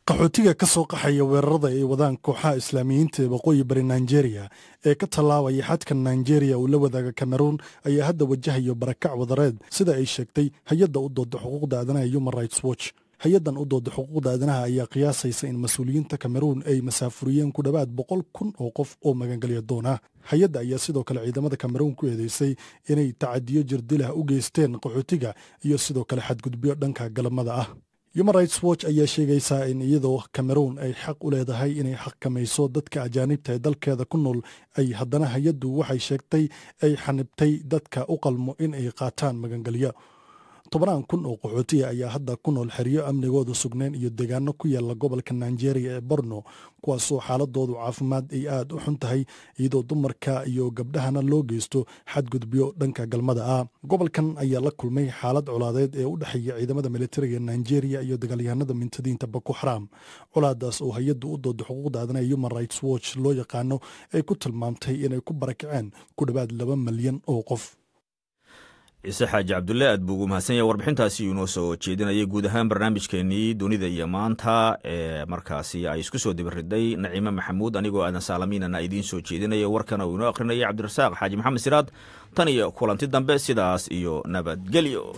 Qaxootiga ka soo qaxaya weerarada ay wadaan kooxaha Islaamiyiinta ee waqooyi bari Nigeria ee ka tallaabaya xadka Nigeria uu la wadaaga Cameroon ayaa hadda wajahayo barakac wadareed, sida ay sheegtay hay-adda u dooda xuquuqda aadanaha Human Rights Watch. Hay-addan u dooda xuquuqda aadanaha ayaa qiyaasaysa in mas-uuliyiinta Cameroon ay masaafuriyeen ku dhowaad 100,000 oo qof oo magangelya doona. Hay-adda ayaa sidoo kale ciidamada Cameroon ku eedeysay inay tacadiyo jirdilah u geysteen qaxootiga iyo sidoo kale xadgudubyo dhanka galamada ah. Human Rights Watch ayaa sheegaysaa in iyadoo Cameroon ay xaq u leedahay inay xakamayso dadka ajaanibta ee dalkeeda ku nool, ay haddana hay-addu waxay sheegtay ay xanibtay dadka u qalmo in ay qaataan magangelyo. Tobanaan kun oo qaxootiya ayaa hadda ku nool xeryo amnigooda sugnayn iyo deegaano ku yaala gobolka Nigeria ee Borno, kuwaasoo xaaladoodu caafimaad ay aad u xun tahay, iyadoo dumarka iyo gabdhahana loo geysto xadgudubyo dhanka galmada ah. Gobolkan ayaa la kulmay xaalad colaadeed ee u dhexeeya ciidamada militariga Nigeria iyo dagaalyahanada mintadiinta Boko Xaram, colaadaas oo hay-addu u dooda xuquuqda aadanaha Human Rights Watch loo yaqaano ay ku tilmaamtay inay ku barakaceen ku dhowaad 2 malyan oo qof. Ciise Xaaji Cabdulle aad buu ugu mahadsan yahay warbixintaasi inoo soo jeedinayay. Guud ahaan barnaamijkeenii Dunida iyo Maanta ee markaasi ay isku soo dibariday Naciime Maxamuud, anigoo Aadan Saalamiinana idiin soo jeedinaya, warkana uu inoo akhrinayay Cabdirasaaq Xaaji Maxamed Siraad. Tan iyo kulanti dambe, sidaas iyo nabadgelyo.